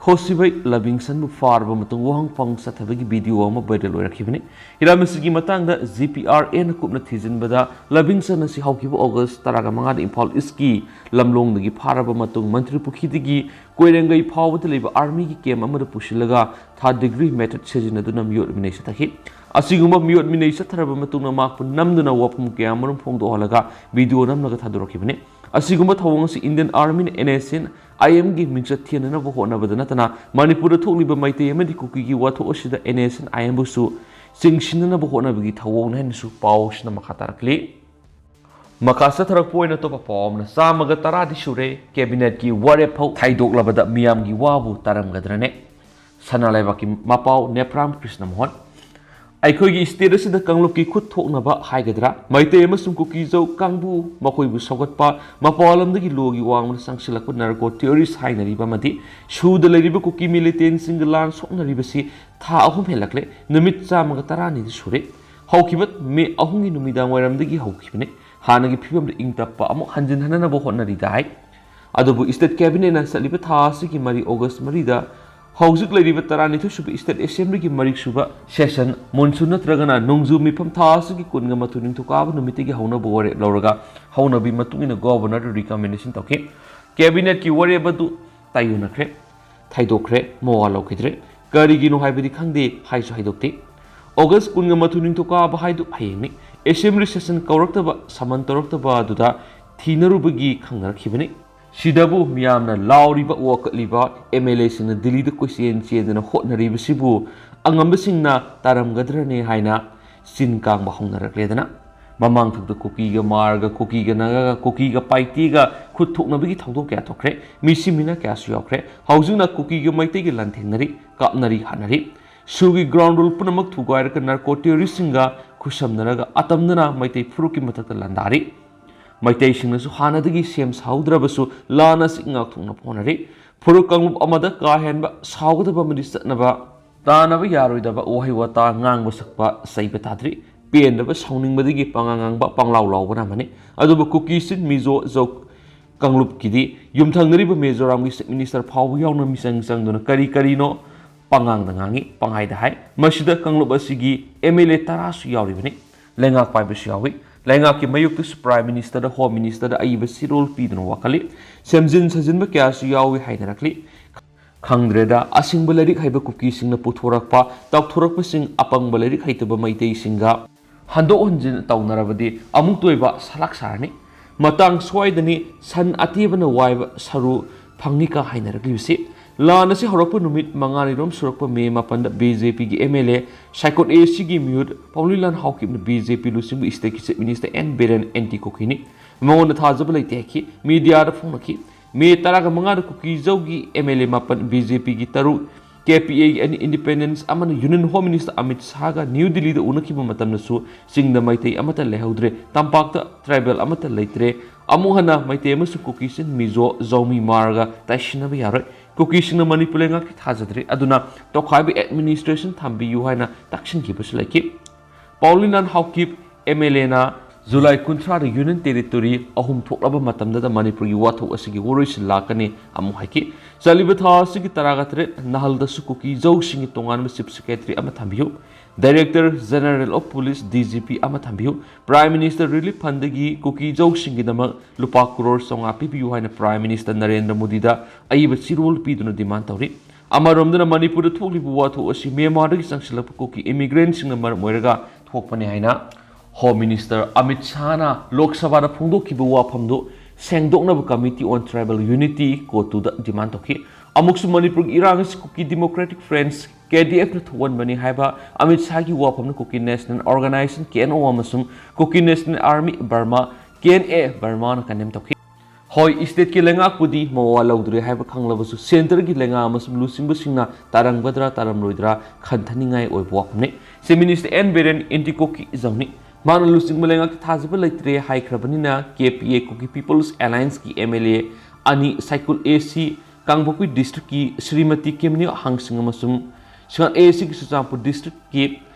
ꯈꯣꯁꯤꯕꯩ ꯂꯕꯤꯡꯁꯟꯕꯨ ꯐꯥꯔꯕ ꯃꯇꯨꯡ ꯋꯥꯍꯪ ꯐꯪ ꯆꯠꯊꯕꯒꯤ ꯚꯤꯗꯤꯑꯣ ꯑꯃ ꯚꯥꯏꯔꯦꯜ ꯑꯣꯏꯔꯛꯈꯤꯕꯅꯤ꯫ ꯍꯤꯔꯝ ꯑꯁꯤꯒꯤ ꯃꯇꯥꯡꯗ ꯖꯤ ꯄꯤ ꯑꯥꯔ ꯑꯦꯅ ꯀꯨꯞꯅ ꯊꯤꯖꯤꯟꯕꯗ, ꯂꯕꯤꯡꯁꯟ ꯑꯁꯤ ꯍꯧꯈꯤꯕ ꯑꯣꯒꯁ ꯇꯔꯥꯒ ꯃꯉꯥꯗ ꯏꯝꯐꯥꯜ ꯏꯁꯀꯤ ꯂꯝꯂꯣꯡꯗꯒꯤ ꯐꯥꯔꯕ ꯃꯇꯨꯡ ꯃꯟꯇ꯭ꯔꯤ ꯄꯨꯈ꯭ꯔꯤꯗꯒꯤ ꯀꯣꯏꯔꯦꯡꯒꯩ ꯐꯥꯎꯕꯗ ꯂꯩꯕ ꯑꯥꯔꯃꯤꯒꯤ ꯀꯦꯝꯞ ꯑꯃꯗ ꯄꯨꯁꯤꯜꯂꯒ third degree method ꯁꯤꯖꯤꯟꯅꯗꯨꯅ ꯃꯤꯑꯣꯠ ꯃꯤꯅꯩ ꯆꯠꯊꯈꯤ꯫ ꯑꯁꯤꯒꯨꯝꯕ ꯃꯤꯑꯣꯠ ꯃꯤꯅꯩ ꯆꯠꯊꯔꯕ ꯃꯇꯨꯡꯗ ꯃꯍꯥꯛꯄꯨ ꯅꯝꯗꯨꯅ ꯋꯥꯐꯝ ꯀꯌꯥ ꯑꯃꯔꯣꯝ ꯐꯣꯡꯗꯣꯛꯍꯜꯂꯒ ꯚꯤꯗꯤꯑꯣ ꯅꯝꯂꯒ ꯊꯥꯗꯣꯔꯛꯈꯤꯕꯅꯤ꯫ ꯑꯁꯤꯒꯨꯝꯕ ꯊꯧꯑꯣꯡ ꯑꯁꯤ ꯏꯟꯗꯤꯌꯟ ꯑꯥꯔꯃꯤꯅ ꯑꯦꯟ ꯑꯦꯁ ꯑꯦꯟ ꯑꯥꯏ ꯑꯦꯝꯒꯤ ꯃꯤꯡꯆꯠ ꯊꯤꯍꯟꯅꯕ ꯍꯣꯠꯅꯕꯗ ꯅꯠꯇꯅ ꯃꯅꯤꯄꯨꯔꯗ ꯊꯣꯛꯂꯤꯕ ꯃꯩꯇꯩ ꯑꯃꯗꯤ ꯀꯨꯀꯤꯒꯤ ꯋꯥꯊꯣꯛ ꯑꯁꯤꯗ ꯑꯦꯟ ꯑꯦꯁ ꯑꯦꯟ ꯑꯥꯏ ꯑꯦꯝꯕꯨꯁꯨ ꯆꯤꯡꯁꯤꯟꯅꯅꯕ ꯍꯣꯠꯅꯕꯒꯤ ꯊꯧꯑꯣꯡꯅꯤ ꯍꯥꯏꯅꯁꯨ ꯄꯥꯎ ꯑꯁꯤꯅ ꯃꯈꯥ ꯇꯥꯔꯛꯂꯤ꯫ ꯃꯈꯥ ꯆꯠꯊꯔꯛꯄ ꯑꯣꯏꯅ ꯑꯇꯣꯞꯄ ꯄꯥꯎ ꯑꯃꯅ, ꯆꯥꯝꯃꯒ ꯇꯔꯥꯗꯤ ꯁꯨꯔꯦ ꯀꯦꯕꯤꯅꯦꯠꯀꯤ ꯋꯥꯔꯦꯞ ꯐꯥꯎ ꯊꯥꯏꯗꯣꯛꯂꯕꯗ ꯃꯤꯌꯥꯝꯒꯤ ꯋꯥꯕꯨ ꯇꯥꯔꯝꯒꯗ꯭ꯔꯅꯦ? ꯁꯅꯥ ꯂꯩꯕꯥꯛꯀꯤ ꯃꯄꯥꯎ ꯅꯦꯄ꯭ꯔꯥꯝ ꯀ꯭ꯔꯤꯁꯅ ꯃꯣꯍꯟ꯫ ꯑꯩꯈꯣꯏꯒꯤ ꯁ꯭ꯇꯦꯠ ꯑꯁꯤꯗ ꯀꯥꯡꯂꯨꯞꯀꯤ ꯈꯨꯠ ꯊꯣꯛꯅꯕ ꯍꯥꯏꯒꯗ꯭ꯔꯥ, ꯃꯩꯇꯩ ꯑꯃꯁꯨꯡ ꯀꯨꯀꯤꯖꯧ ꯀꯥꯡꯕꯨ, ꯃꯈꯣꯏꯕꯨ ꯁꯧꯒꯠꯄ, ꯃꯄꯥꯟ ꯂꯝꯗꯒꯤ ꯂꯣꯒꯤ ꯋꯥꯡꯃꯗ ꯆꯪꯁꯤꯜꯂꯛꯄ ꯅꯥꯔꯀꯣ ꯇꯦꯔꯣꯔꯤꯁ ꯍꯥꯏꯅꯔꯤꯕ ꯑꯃꯗꯤ ꯁꯨꯗ ꯂꯩꯔꯤꯕ ꯀꯨꯀꯤ ꯃꯤꯂꯤꯇꯦꯟꯁꯤꯡꯒ ꯂꯥꯟ ꯁꯣꯛꯅꯔꯤꯕꯁꯤ ꯊꯥ ꯑꯍꯨꯝ ꯍꯦꯜꯂꯛꯂꯦ, ꯅꯨꯃꯤꯠ ꯆꯥꯝꯃꯒ ꯇꯔꯥꯅꯤꯗꯤ ꯁꯨꯔꯦ꯫ ꯍꯧꯈꯤꯕ ꯃꯦ ꯑꯍꯨꯝꯒꯤ ꯅꯨꯃꯤꯗꯥꯡ ꯋꯥꯏꯔꯝꯗꯒꯤ ꯍꯧꯈꯤꯕꯅꯤ꯫ ꯍꯥꯟꯅꯒꯤ ꯐꯤꯕꯝꯗ ꯏꯪ ꯇꯞꯄ ꯑꯃꯨꯛ ꯍꯟꯖꯤꯟꯍꯟꯅꯕ ꯍꯣꯠꯅꯔꯤꯗ ꯍꯥꯏ꯫ ꯑꯗꯨꯕꯨ ꯁ꯭ꯇꯦꯠ ꯀꯦꯕꯤꯅꯦꯠꯅ ꯆꯠꯂꯤꯕ ꯊꯥ ꯑꯁꯤꯒꯤ ꯃꯔꯤ, ꯑꯣꯒꯁ ꯃꯔꯤꯗ ꯍꯧꯖꯤꯛ ꯂꯩꯔꯤꯕ ꯇꯔꯥꯅꯤꯊꯣꯏ ꯁꯨꯕ ꯁ꯭ꯇꯦꯠ ꯑꯦꯁꯦꯝꯕ꯭ꯂꯤꯒꯤ ꯃꯔꯤꯛ ꯁꯨꯕ ꯁꯦꯁꯟ, ꯃꯣꯟꯁꯨꯟ ꯅꯠꯇ꯭ꯔꯒꯅ ꯅꯣꯡꯖꯨ ꯃꯤꯐꯝ ꯊꯥ ꯑꯁꯤꯒꯤ ꯀꯨꯟꯒ ꯃꯥꯊꯣꯏ ꯅꯤꯡꯊꯧꯀꯥꯕ ꯅꯨꯃꯤꯠꯇꯒꯤ ꯍꯧꯅꯕ ꯋꯥꯔꯦꯞ ꯂꯧꯔꯒ ꯍꯧꯅꯕꯤ ꯃꯇꯨꯡ ꯏꯟꯅ ꯒꯣꯚꯔꯅꯔꯗ ꯔꯤꯀꯃꯦꯟꯗꯦꯁꯟ ꯇꯧꯈꯤ꯫ ꯀꯦꯕꯤꯅꯦꯠꯀꯤ ꯋꯥꯔꯦꯞ ꯑꯗꯨ ꯇꯥꯏꯌꯣꯟꯅꯈ꯭ꯔꯦ, ꯊꯩꯗꯣꯛꯈ꯭ꯔꯦ, ꯃꯋꯥ ꯂꯧꯈꯤꯗ꯭ꯔꯦ꯫ ꯀꯔꯤꯒꯤꯅꯣ ꯍꯥꯏꯕꯗꯤ ꯈꯪꯗꯦ, ꯍꯥꯏꯁꯨ ꯍꯥꯏꯗꯣꯛꯇꯦ꯫ ꯑꯣꯒꯁ ꯀꯨꯟꯒ ꯃꯥꯊꯣꯏ ꯅꯤꯡꯊꯧꯀꯥꯕ ꯍꯥꯏꯗꯨ ꯍꯌꯦꯡꯅꯤ꯫ ꯑꯦꯁꯦꯝꯕ꯭ꯂꯤ ꯁꯦꯁꯟ ꯀꯧꯔꯛꯇꯕ, ꯁꯃꯟ ꯇꯧꯔꯛꯇꯕ ꯑꯗꯨꯗ ꯊꯤꯅꯔꯨꯕꯒꯤ ꯈꯪꯅꯔꯛꯈꯤꯕꯅꯤ꯫ ꯁꯤꯗꯕꯨ ꯃꯤꯌꯥꯝꯅ ꯂꯥꯎꯔꯤꯕ, ꯋꯥꯀꯠꯂꯤꯕ, ꯑꯦꯝ ꯑꯦꯜ ꯑꯦꯁꯤꯡꯅ ꯗꯤꯜꯂꯤꯗ ꯀꯣꯏꯆꯦꯟ ꯆꯦꯟꯗꯅ ꯍꯣꯠꯅꯔꯤꯕꯁꯤꯕꯨ ꯑꯉꯝꯕꯁꯤꯡꯅ ꯇꯥꯔꯝꯒꯗ꯭ꯔꯅꯦ ꯍꯥꯏꯅ ꯆꯤꯟ ꯀꯥꯡꯕ ꯍꯧꯅꯔꯛꯂꯦꯗꯅ꯫ ꯃꯃꯥꯡꯊꯛꯇ ꯀꯨꯀꯤꯒ ꯃꯥꯔꯒ, ꯀꯨꯀꯤꯒ ꯅꯥꯒꯥꯒ, ꯀꯨꯀꯤꯒ ꯄꯥꯏꯇꯦꯒ ꯈꯨꯠ ꯊꯣꯛꯅꯕꯒꯤ ꯊꯧꯗꯣꯛ ꯀꯌꯥ ꯊꯣꯛꯈ꯭ꯔꯦ꯫ ꯃꯤꯁꯤ ꯃꯤꯅ ꯀꯌꯥꯁꯨ ꯌꯥꯎꯈ꯭ꯔꯦ꯫ ꯍꯧꯖꯤꯛꯅ ꯀꯨꯀꯤꯒ ꯃꯩꯇꯩꯒ ꯂꯥꯟꯊꯦꯡꯅꯔꯤ, ꯀꯥꯞꯅꯔꯤ, ꯍꯥꯠꯅꯔꯤ꯫ ꯁꯨꯒꯤ ꯒ꯭ꯔꯥꯎꯟ ꯔꯨꯜ ꯄꯨꯝꯅꯃꯛ ꯊꯨꯒꯥꯏꯔꯒ ꯅꯥꯔꯀꯣ ꯇꯦꯔꯣꯔꯤꯁꯁꯤꯡꯒ ꯈꯨꯠꯁꯝꯅꯔꯒ ꯑꯇꯝꯅꯅ ꯃꯩꯇꯩ ꯐꯨꯔꯨꯞꯀꯤ ꯃꯊꯛꯇ ꯂꯥꯟꯗꯥꯔꯤ꯫ ꯃꯩꯇꯩꯁꯤꯡꯅꯁꯨ ꯍꯥꯟꯅꯗꯒꯤ ꯁꯦꯝ ꯁꯥꯍꯧꯗ꯭ꯔꯕꯁꯨ ꯂꯥꯟ ꯑꯁꯤ ꯉꯥꯛꯊꯣꯛꯅꯕ ꯍꯣꯠꯅꯔꯤ꯫ ꯐꯨꯔꯨꯞ ꯀꯥꯡꯂꯨꯞ ꯑꯃꯗ ꯀꯥ ꯍꯦꯟꯕ ꯁꯥꯎꯒꯗꯕ ꯑꯃꯗꯤ ꯆꯠꯅꯕ ꯇꯥꯅꯕ ꯌꯥꯔꯣꯏꯗꯕ ꯋꯥꯍꯩ ꯋꯥꯇꯥ ꯉꯥꯡꯕ ꯁꯛꯄ ꯆꯩꯕ ꯇꯥꯗ꯭ꯔꯤ꯫ ꯄꯦꯟꯗꯕ ꯁꯥꯎꯅꯤꯡꯕꯗꯒꯤ ꯄꯉꯥꯡ ꯉꯥꯡꯕ ꯄꯪꯂꯥꯎ ꯂꯥꯎꯕꯅ ꯑꯃꯅꯤ꯫ ꯑꯗꯨꯕꯨ ꯀꯨꯀꯤ ꯆꯤꯟ ꯃꯤꯖꯣ ꯖꯧ ꯀꯥꯡꯂꯨꯞꯀꯤꯗꯤ ꯌꯨꯝꯊꯪꯅꯔꯤꯕ ꯃꯤꯖꯣꯔꯥꯝꯒꯤ ꯆꯤꯐ ꯃꯤꯅꯤꯁꯇꯔ ꯐꯥꯎꯕ ꯌꯥꯎꯅ ꯃꯤꯆꯪ ꯆꯪꯗꯨꯅ ꯀꯔꯤ ꯀꯔꯤꯅꯣ ꯄꯉꯥꯡꯗ ꯉꯥꯡꯉꯤ, ꯄꯪꯍꯥꯏꯗ ꯍꯥꯏ꯫ ꯃꯁꯤꯗ ꯀꯥꯡꯂꯨꯞ ꯑꯁꯤꯒꯤ ꯑꯦꯝ ꯑꯦꯜ ꯑꯦ ꯇꯔꯥꯁꯨ ꯌꯥꯎꯔꯤꯕꯅꯤ꯫ ꯂꯩꯉꯥꯛ ꯄꯥꯏꯕꯁꯨ ꯌꯥꯎꯏ꯫ ꯂꯩꯉꯥꯛꯀꯤ ꯃꯥꯌꯣꯛꯇꯁꯨ ꯄ꯭ꯔꯥꯏꯝ ꯃꯤꯅꯤꯁꯇꯔꯗ, ꯍꯣꯝ ꯃꯤꯅꯤꯁꯇꯔꯗ ꯑꯏꯕ ꯆꯦꯔꯣꯜ ꯄꯤꯗꯨꯅ ꯋꯥꯀꯠꯂꯤ꯫ ꯁꯦꯝꯖꯤꯟ ꯁꯥꯖꯤꯟꯕ ꯀꯌꯥꯁꯨ ꯌꯥꯎꯏ ꯍꯥꯏꯅꯔꯛꯂꯤ꯫ ꯈꯪꯗ꯭ꯔꯦꯗ, ꯑꯁꯤꯡꯕ ꯂꯥꯏꯔꯤꯛ ꯍꯩꯕ ꯀꯨꯀꯤꯁꯤꯡꯅ ꯄꯨꯊꯣꯔꯛꯄ ꯇꯧꯊꯣꯔꯛꯄꯁꯤꯡ ꯑꯄꯪꯕ ꯂꯥꯏꯔꯤꯛ ꯍꯩꯇꯕ ꯃꯩꯇꯩꯁꯤꯡꯒ ꯍꯟꯗꯣꯛ ꯍꯟꯖꯤꯟ ꯇꯧꯅꯔꯕꯗꯤ ꯑꯃꯨꯛꯇ ꯑꯣꯏꯕ ꯁꯂꯥꯛ ꯁꯥꯔꯅꯤ꯫ ꯃꯇꯥꯡ ꯁ꯭ꯋꯥꯏꯗꯅꯤ ꯁꯟ ꯑꯇꯦꯕꯅ ꯋꯥꯏꯕ ꯁꯔꯨ ꯐꯪꯅꯤꯀ ꯍꯥꯏꯅꯔꯛꯂꯤꯕꯁꯤ꯫ ꯂꯥꯟ ꯑꯁꯤ ꯍꯧꯔꯛꯄ ꯅꯨꯃꯤꯠ ꯃꯉꯥꯅꯤꯔꯣꯝ ꯁꯨꯔꯛꯄ ꯃꯦ ꯃꯥꯄꯟꯗ ꯕꯤ ꯖꯦ ꯄꯤꯒꯤ M L A Saikot A ꯁꯤꯒꯤ ꯃꯤꯍꯨꯠ ꯄꯥꯎꯂꯤꯂꯥꯟ ꯍꯥꯎꯀꯤꯞꯅ ꯕꯤ ꯖꯦ ꯄꯤ ꯂꯨꯆꯤꯡꯕ ꯏꯁꯇꯦꯠꯀꯤ chief minister N Biren anti ꯀꯨꯀꯤꯅꯤ꯫ ꯃꯉꯣꯟꯗ ꯊꯥꯖꯕ ꯂꯩꯇꯦ ꯍꯥꯏꯈꯤ꯫ ꯃꯤꯗꯤꯌꯥꯗ ꯐꯣꯡꯅꯈꯤ꯫ ꯃꯦ ꯇꯔꯥꯒ ꯃꯉꯥꯗ ꯀꯨꯀꯤꯖꯧꯒꯤ ꯑꯦꯝ ꯑꯦꯜ ꯑꯦ ꯃꯥꯄꯟ, ꯕꯤ ꯖꯦ ꯄꯤꯒꯤ ꯇꯔꯨꯛ, ꯀꯦ ꯄꯤ ꯑꯦꯒꯤ ꯑꯅꯤ, ꯏꯟꯗꯤꯄꯦꯟꯗꯦꯟꯁ ꯑꯃꯅ ꯌꯨꯅꯤꯌꯟ ꯍꯣꯝ ꯃꯤꯅꯤꯁꯇꯔ ꯑꯃꯤꯠ ꯁꯥꯍꯒ ꯅ꯭ꯌꯨ ꯗꯤꯜꯂꯤꯗ ꯎꯅꯈꯤꯕ ꯃꯇꯝꯗꯁꯨ ꯆꯤꯡꯗ ꯃꯩꯇꯩ ꯑꯃꯠꯇ ꯂꯩꯍꯧꯗ꯭ꯔꯦ, ꯇꯝꯄꯥꯛꯇ ꯇ꯭ꯔꯥꯏꯕꯦꯜ ꯑꯃꯠꯇ ꯂꯩꯇ꯭ꯔꯦ, ꯑꯃꯨꯛ ꯍꯟꯅ ꯃꯩꯇꯩ ꯑꯃꯁꯨꯡ ꯀꯨꯀꯤ ꯆꯤꯟ ꯃꯤꯖꯣ ꯖꯧꯃꯤ ꯃꯥꯔꯒ ꯇꯥꯏꯁꯤꯟꯅꯕ ꯌꯥꯔꯣꯏ꯫ ꯀꯨꯀꯤꯁꯤꯡꯅ ꯃꯅꯤꯄꯨꯔ ꯂꯩꯉꯥꯛꯀꯤ ꯊꯥꯖꯗ꯭ꯔꯦ, ꯑꯗꯨꯅ ꯇꯣꯈꯥꯏꯕ ꯑꯦꯗꯃꯤꯅꯤꯁꯇ꯭ꯔꯦꯁꯟ ꯊꯝꯕꯤꯌꯨ ꯍꯥꯏꯅ ꯇꯛꯁꯤꯟꯈꯤꯕꯁꯨ ꯂꯩꯈꯤ꯫ ꯄꯥꯎꯂꯤꯅꯥꯟ ꯍꯥꯎꯀꯤꯞ ꯑꯦꯝ ꯑꯦꯜ ꯑꯦꯅ ꯖꯨꯂꯥꯏ ꯀꯨꯟꯊ꯭ꯔꯥꯗ ꯌꯨꯅꯤꯌꯟ ꯇꯦꯔꯤꯇꯣꯔꯤ ꯑꯍꯨꯝ ꯊꯣꯛꯂꯕ ꯃꯇꯝꯗꯗ ꯃꯅꯤꯄꯨꯔꯒꯤ ꯋꯥꯊꯣꯛ ꯑꯁꯤꯒꯤ ꯋꯥꯔꯣꯏꯁꯤꯟ ꯂꯥꯛꯀꯅꯤ ꯑꯃꯨꯛ ꯍꯥꯏꯈꯤ꯫ ꯆꯠꯂꯤꯕ ꯊꯥ ꯑꯁꯤꯒꯤ ꯇꯔꯥꯒ ꯇꯔꯦꯠ ꯅꯍꯜꯗꯁꯨ ꯀꯨꯀꯤ ꯖꯧꯁꯤꯡꯒꯤ ꯇꯣꯉꯥꯟꯕ ꯆꯤꯐ ꯁꯦꯀ꯭ꯔꯦꯇꯔꯤ ꯑꯃ ꯊꯝꯕꯤꯌꯨ꯫ Director General of Police, D G P, ꯑꯃ ꯊꯝꯕꯤꯌꯨ꯫ Prime Minister Relief Fundꯗꯒꯤ ꯀꯨꯀꯤ ꯖꯧꯁꯤꯡꯒꯤꯗꯃꯛ ꯂꯨꯄꯥ ꯀ꯭ꯔꯣꯔ ꯆꯥꯝꯃꯉꯥ ꯄꯤꯕꯤꯌꯨ ꯍꯥꯏꯅ Prime Minister ꯅꯔꯦꯟꯗ꯭ꯔ ꯃꯣꯗꯤꯗ ꯑꯏꯕ ꯆꯦꯔꯣꯜ ꯄꯤꯗꯨꯅ demand ꯇꯧꯔꯤ꯫ ꯑꯃꯔꯣꯝꯗꯅ ꯃꯅꯤꯄꯨꯔꯗ ꯊꯣꯛꯂꯤꯕ ꯋꯥꯊꯣꯛ ꯑꯁꯤ ꯃ꯭ꯌꯥꯟꯃꯥꯔꯗꯒꯤ ꯆꯪꯁꯤꯜꯂꯛꯄ ꯀꯨꯀꯤ immigrantꯁꯤꯡꯅ ꯃꯔꯝ ꯑꯣꯏꯔꯒ ꯊꯣꯛꯄꯅꯤ ꯍꯥꯏꯅ Home Minister ꯑꯃꯤꯠ ꯁꯥꯍꯅ ꯂꯣꯛ ꯁꯚꯥꯗ ꯐꯣꯡꯗꯣꯛꯈꯤꯕ ꯋꯥꯐꯝꯗꯨ ꯁꯦꯡꯗꯣꯛꯅꯕ Committee on Tribal Unity, CoTUꯗ demand ꯇꯧꯈꯤ꯫ ꯑꯃꯨꯛꯁꯨ ꯃꯅꯤꯄꯨꯔꯒꯤ ꯏꯔꯥꯡ ꯑꯁꯤ ꯀꯨꯀꯤ Democratic Front, ꯀꯦ ꯗꯤ ꯑꯦꯐꯅ ꯊꯣꯛꯍꯟꯕꯅꯤ ꯍꯥꯏꯕ ꯑꯃꯤꯠ ꯁꯥꯍꯒꯤ ꯋꯥꯐꯝꯅ Kuki National Organisation, K N O, ꯑꯃꯁꯨꯡ Kuki National Army Burma, K N A, ꯕꯔꯃꯥꯅ condemn ꯇꯧꯈꯤ꯫ ꯍꯣꯏ, stateꯀꯤ ꯂꯩꯉꯥꯛꯄꯨꯗꯤ ꯃꯋꯥ ꯂꯧꯗ꯭ꯔꯦ ꯍꯥꯏꯕ ꯈꯪꯂꯕꯁꯨ, centreꯒꯤ ꯂꯩꯉꯥꯛ ꯑꯃꯁꯨꯡ ꯂꯨꯆꯤꯡꯕꯁꯤꯡꯅ ꯇꯥꯔꯝꯒꯗ꯭ꯔꯥ ꯇꯥꯔꯝꯂꯣꯏꯗ꯭ꯔꯥ ꯈꯟꯊꯅꯤꯡꯉꯥꯏ ꯑꯣꯏꯕ ꯋꯥꯐꯝꯅꯤ꯫ Chief Minister N Biren anti ꯀꯨꯀꯤꯖꯝꯅꯤ꯫ ꯃꯥꯅ ꯂꯨꯆꯤꯡꯕ ꯂꯩꯉꯥꯛꯇ ꯊꯥꯖꯕ ꯂꯩꯇ꯭ꯔꯦ ꯍꯥꯏꯈ꯭ꯔꯕꯅꯤꯅ, K P A, Kuki People's Allianceꯀꯤ ꯑꯦꯝ ꯑꯦꯜ ꯑꯦ ꯑꯅꯤ, ꯁꯥꯏꯀꯨꯜ ꯑꯦ ꯁꯤ ꯀꯥꯡꯄꯣꯛꯄꯤ districtꯀꯤ ꯁ꯭ꯔꯤꯃꯇꯤ ꯀꯤꯝꯅꯤꯌꯣ ꯍꯥꯡꯁꯤꯡ ꯑꯃꯁꯨꯡ ꯁꯤꯉꯥꯟ ꯑꯦ ꯁꯤꯒꯤ ꯆꯨꯔꯆꯥꯟꯄꯨꯔ districtꯀꯤ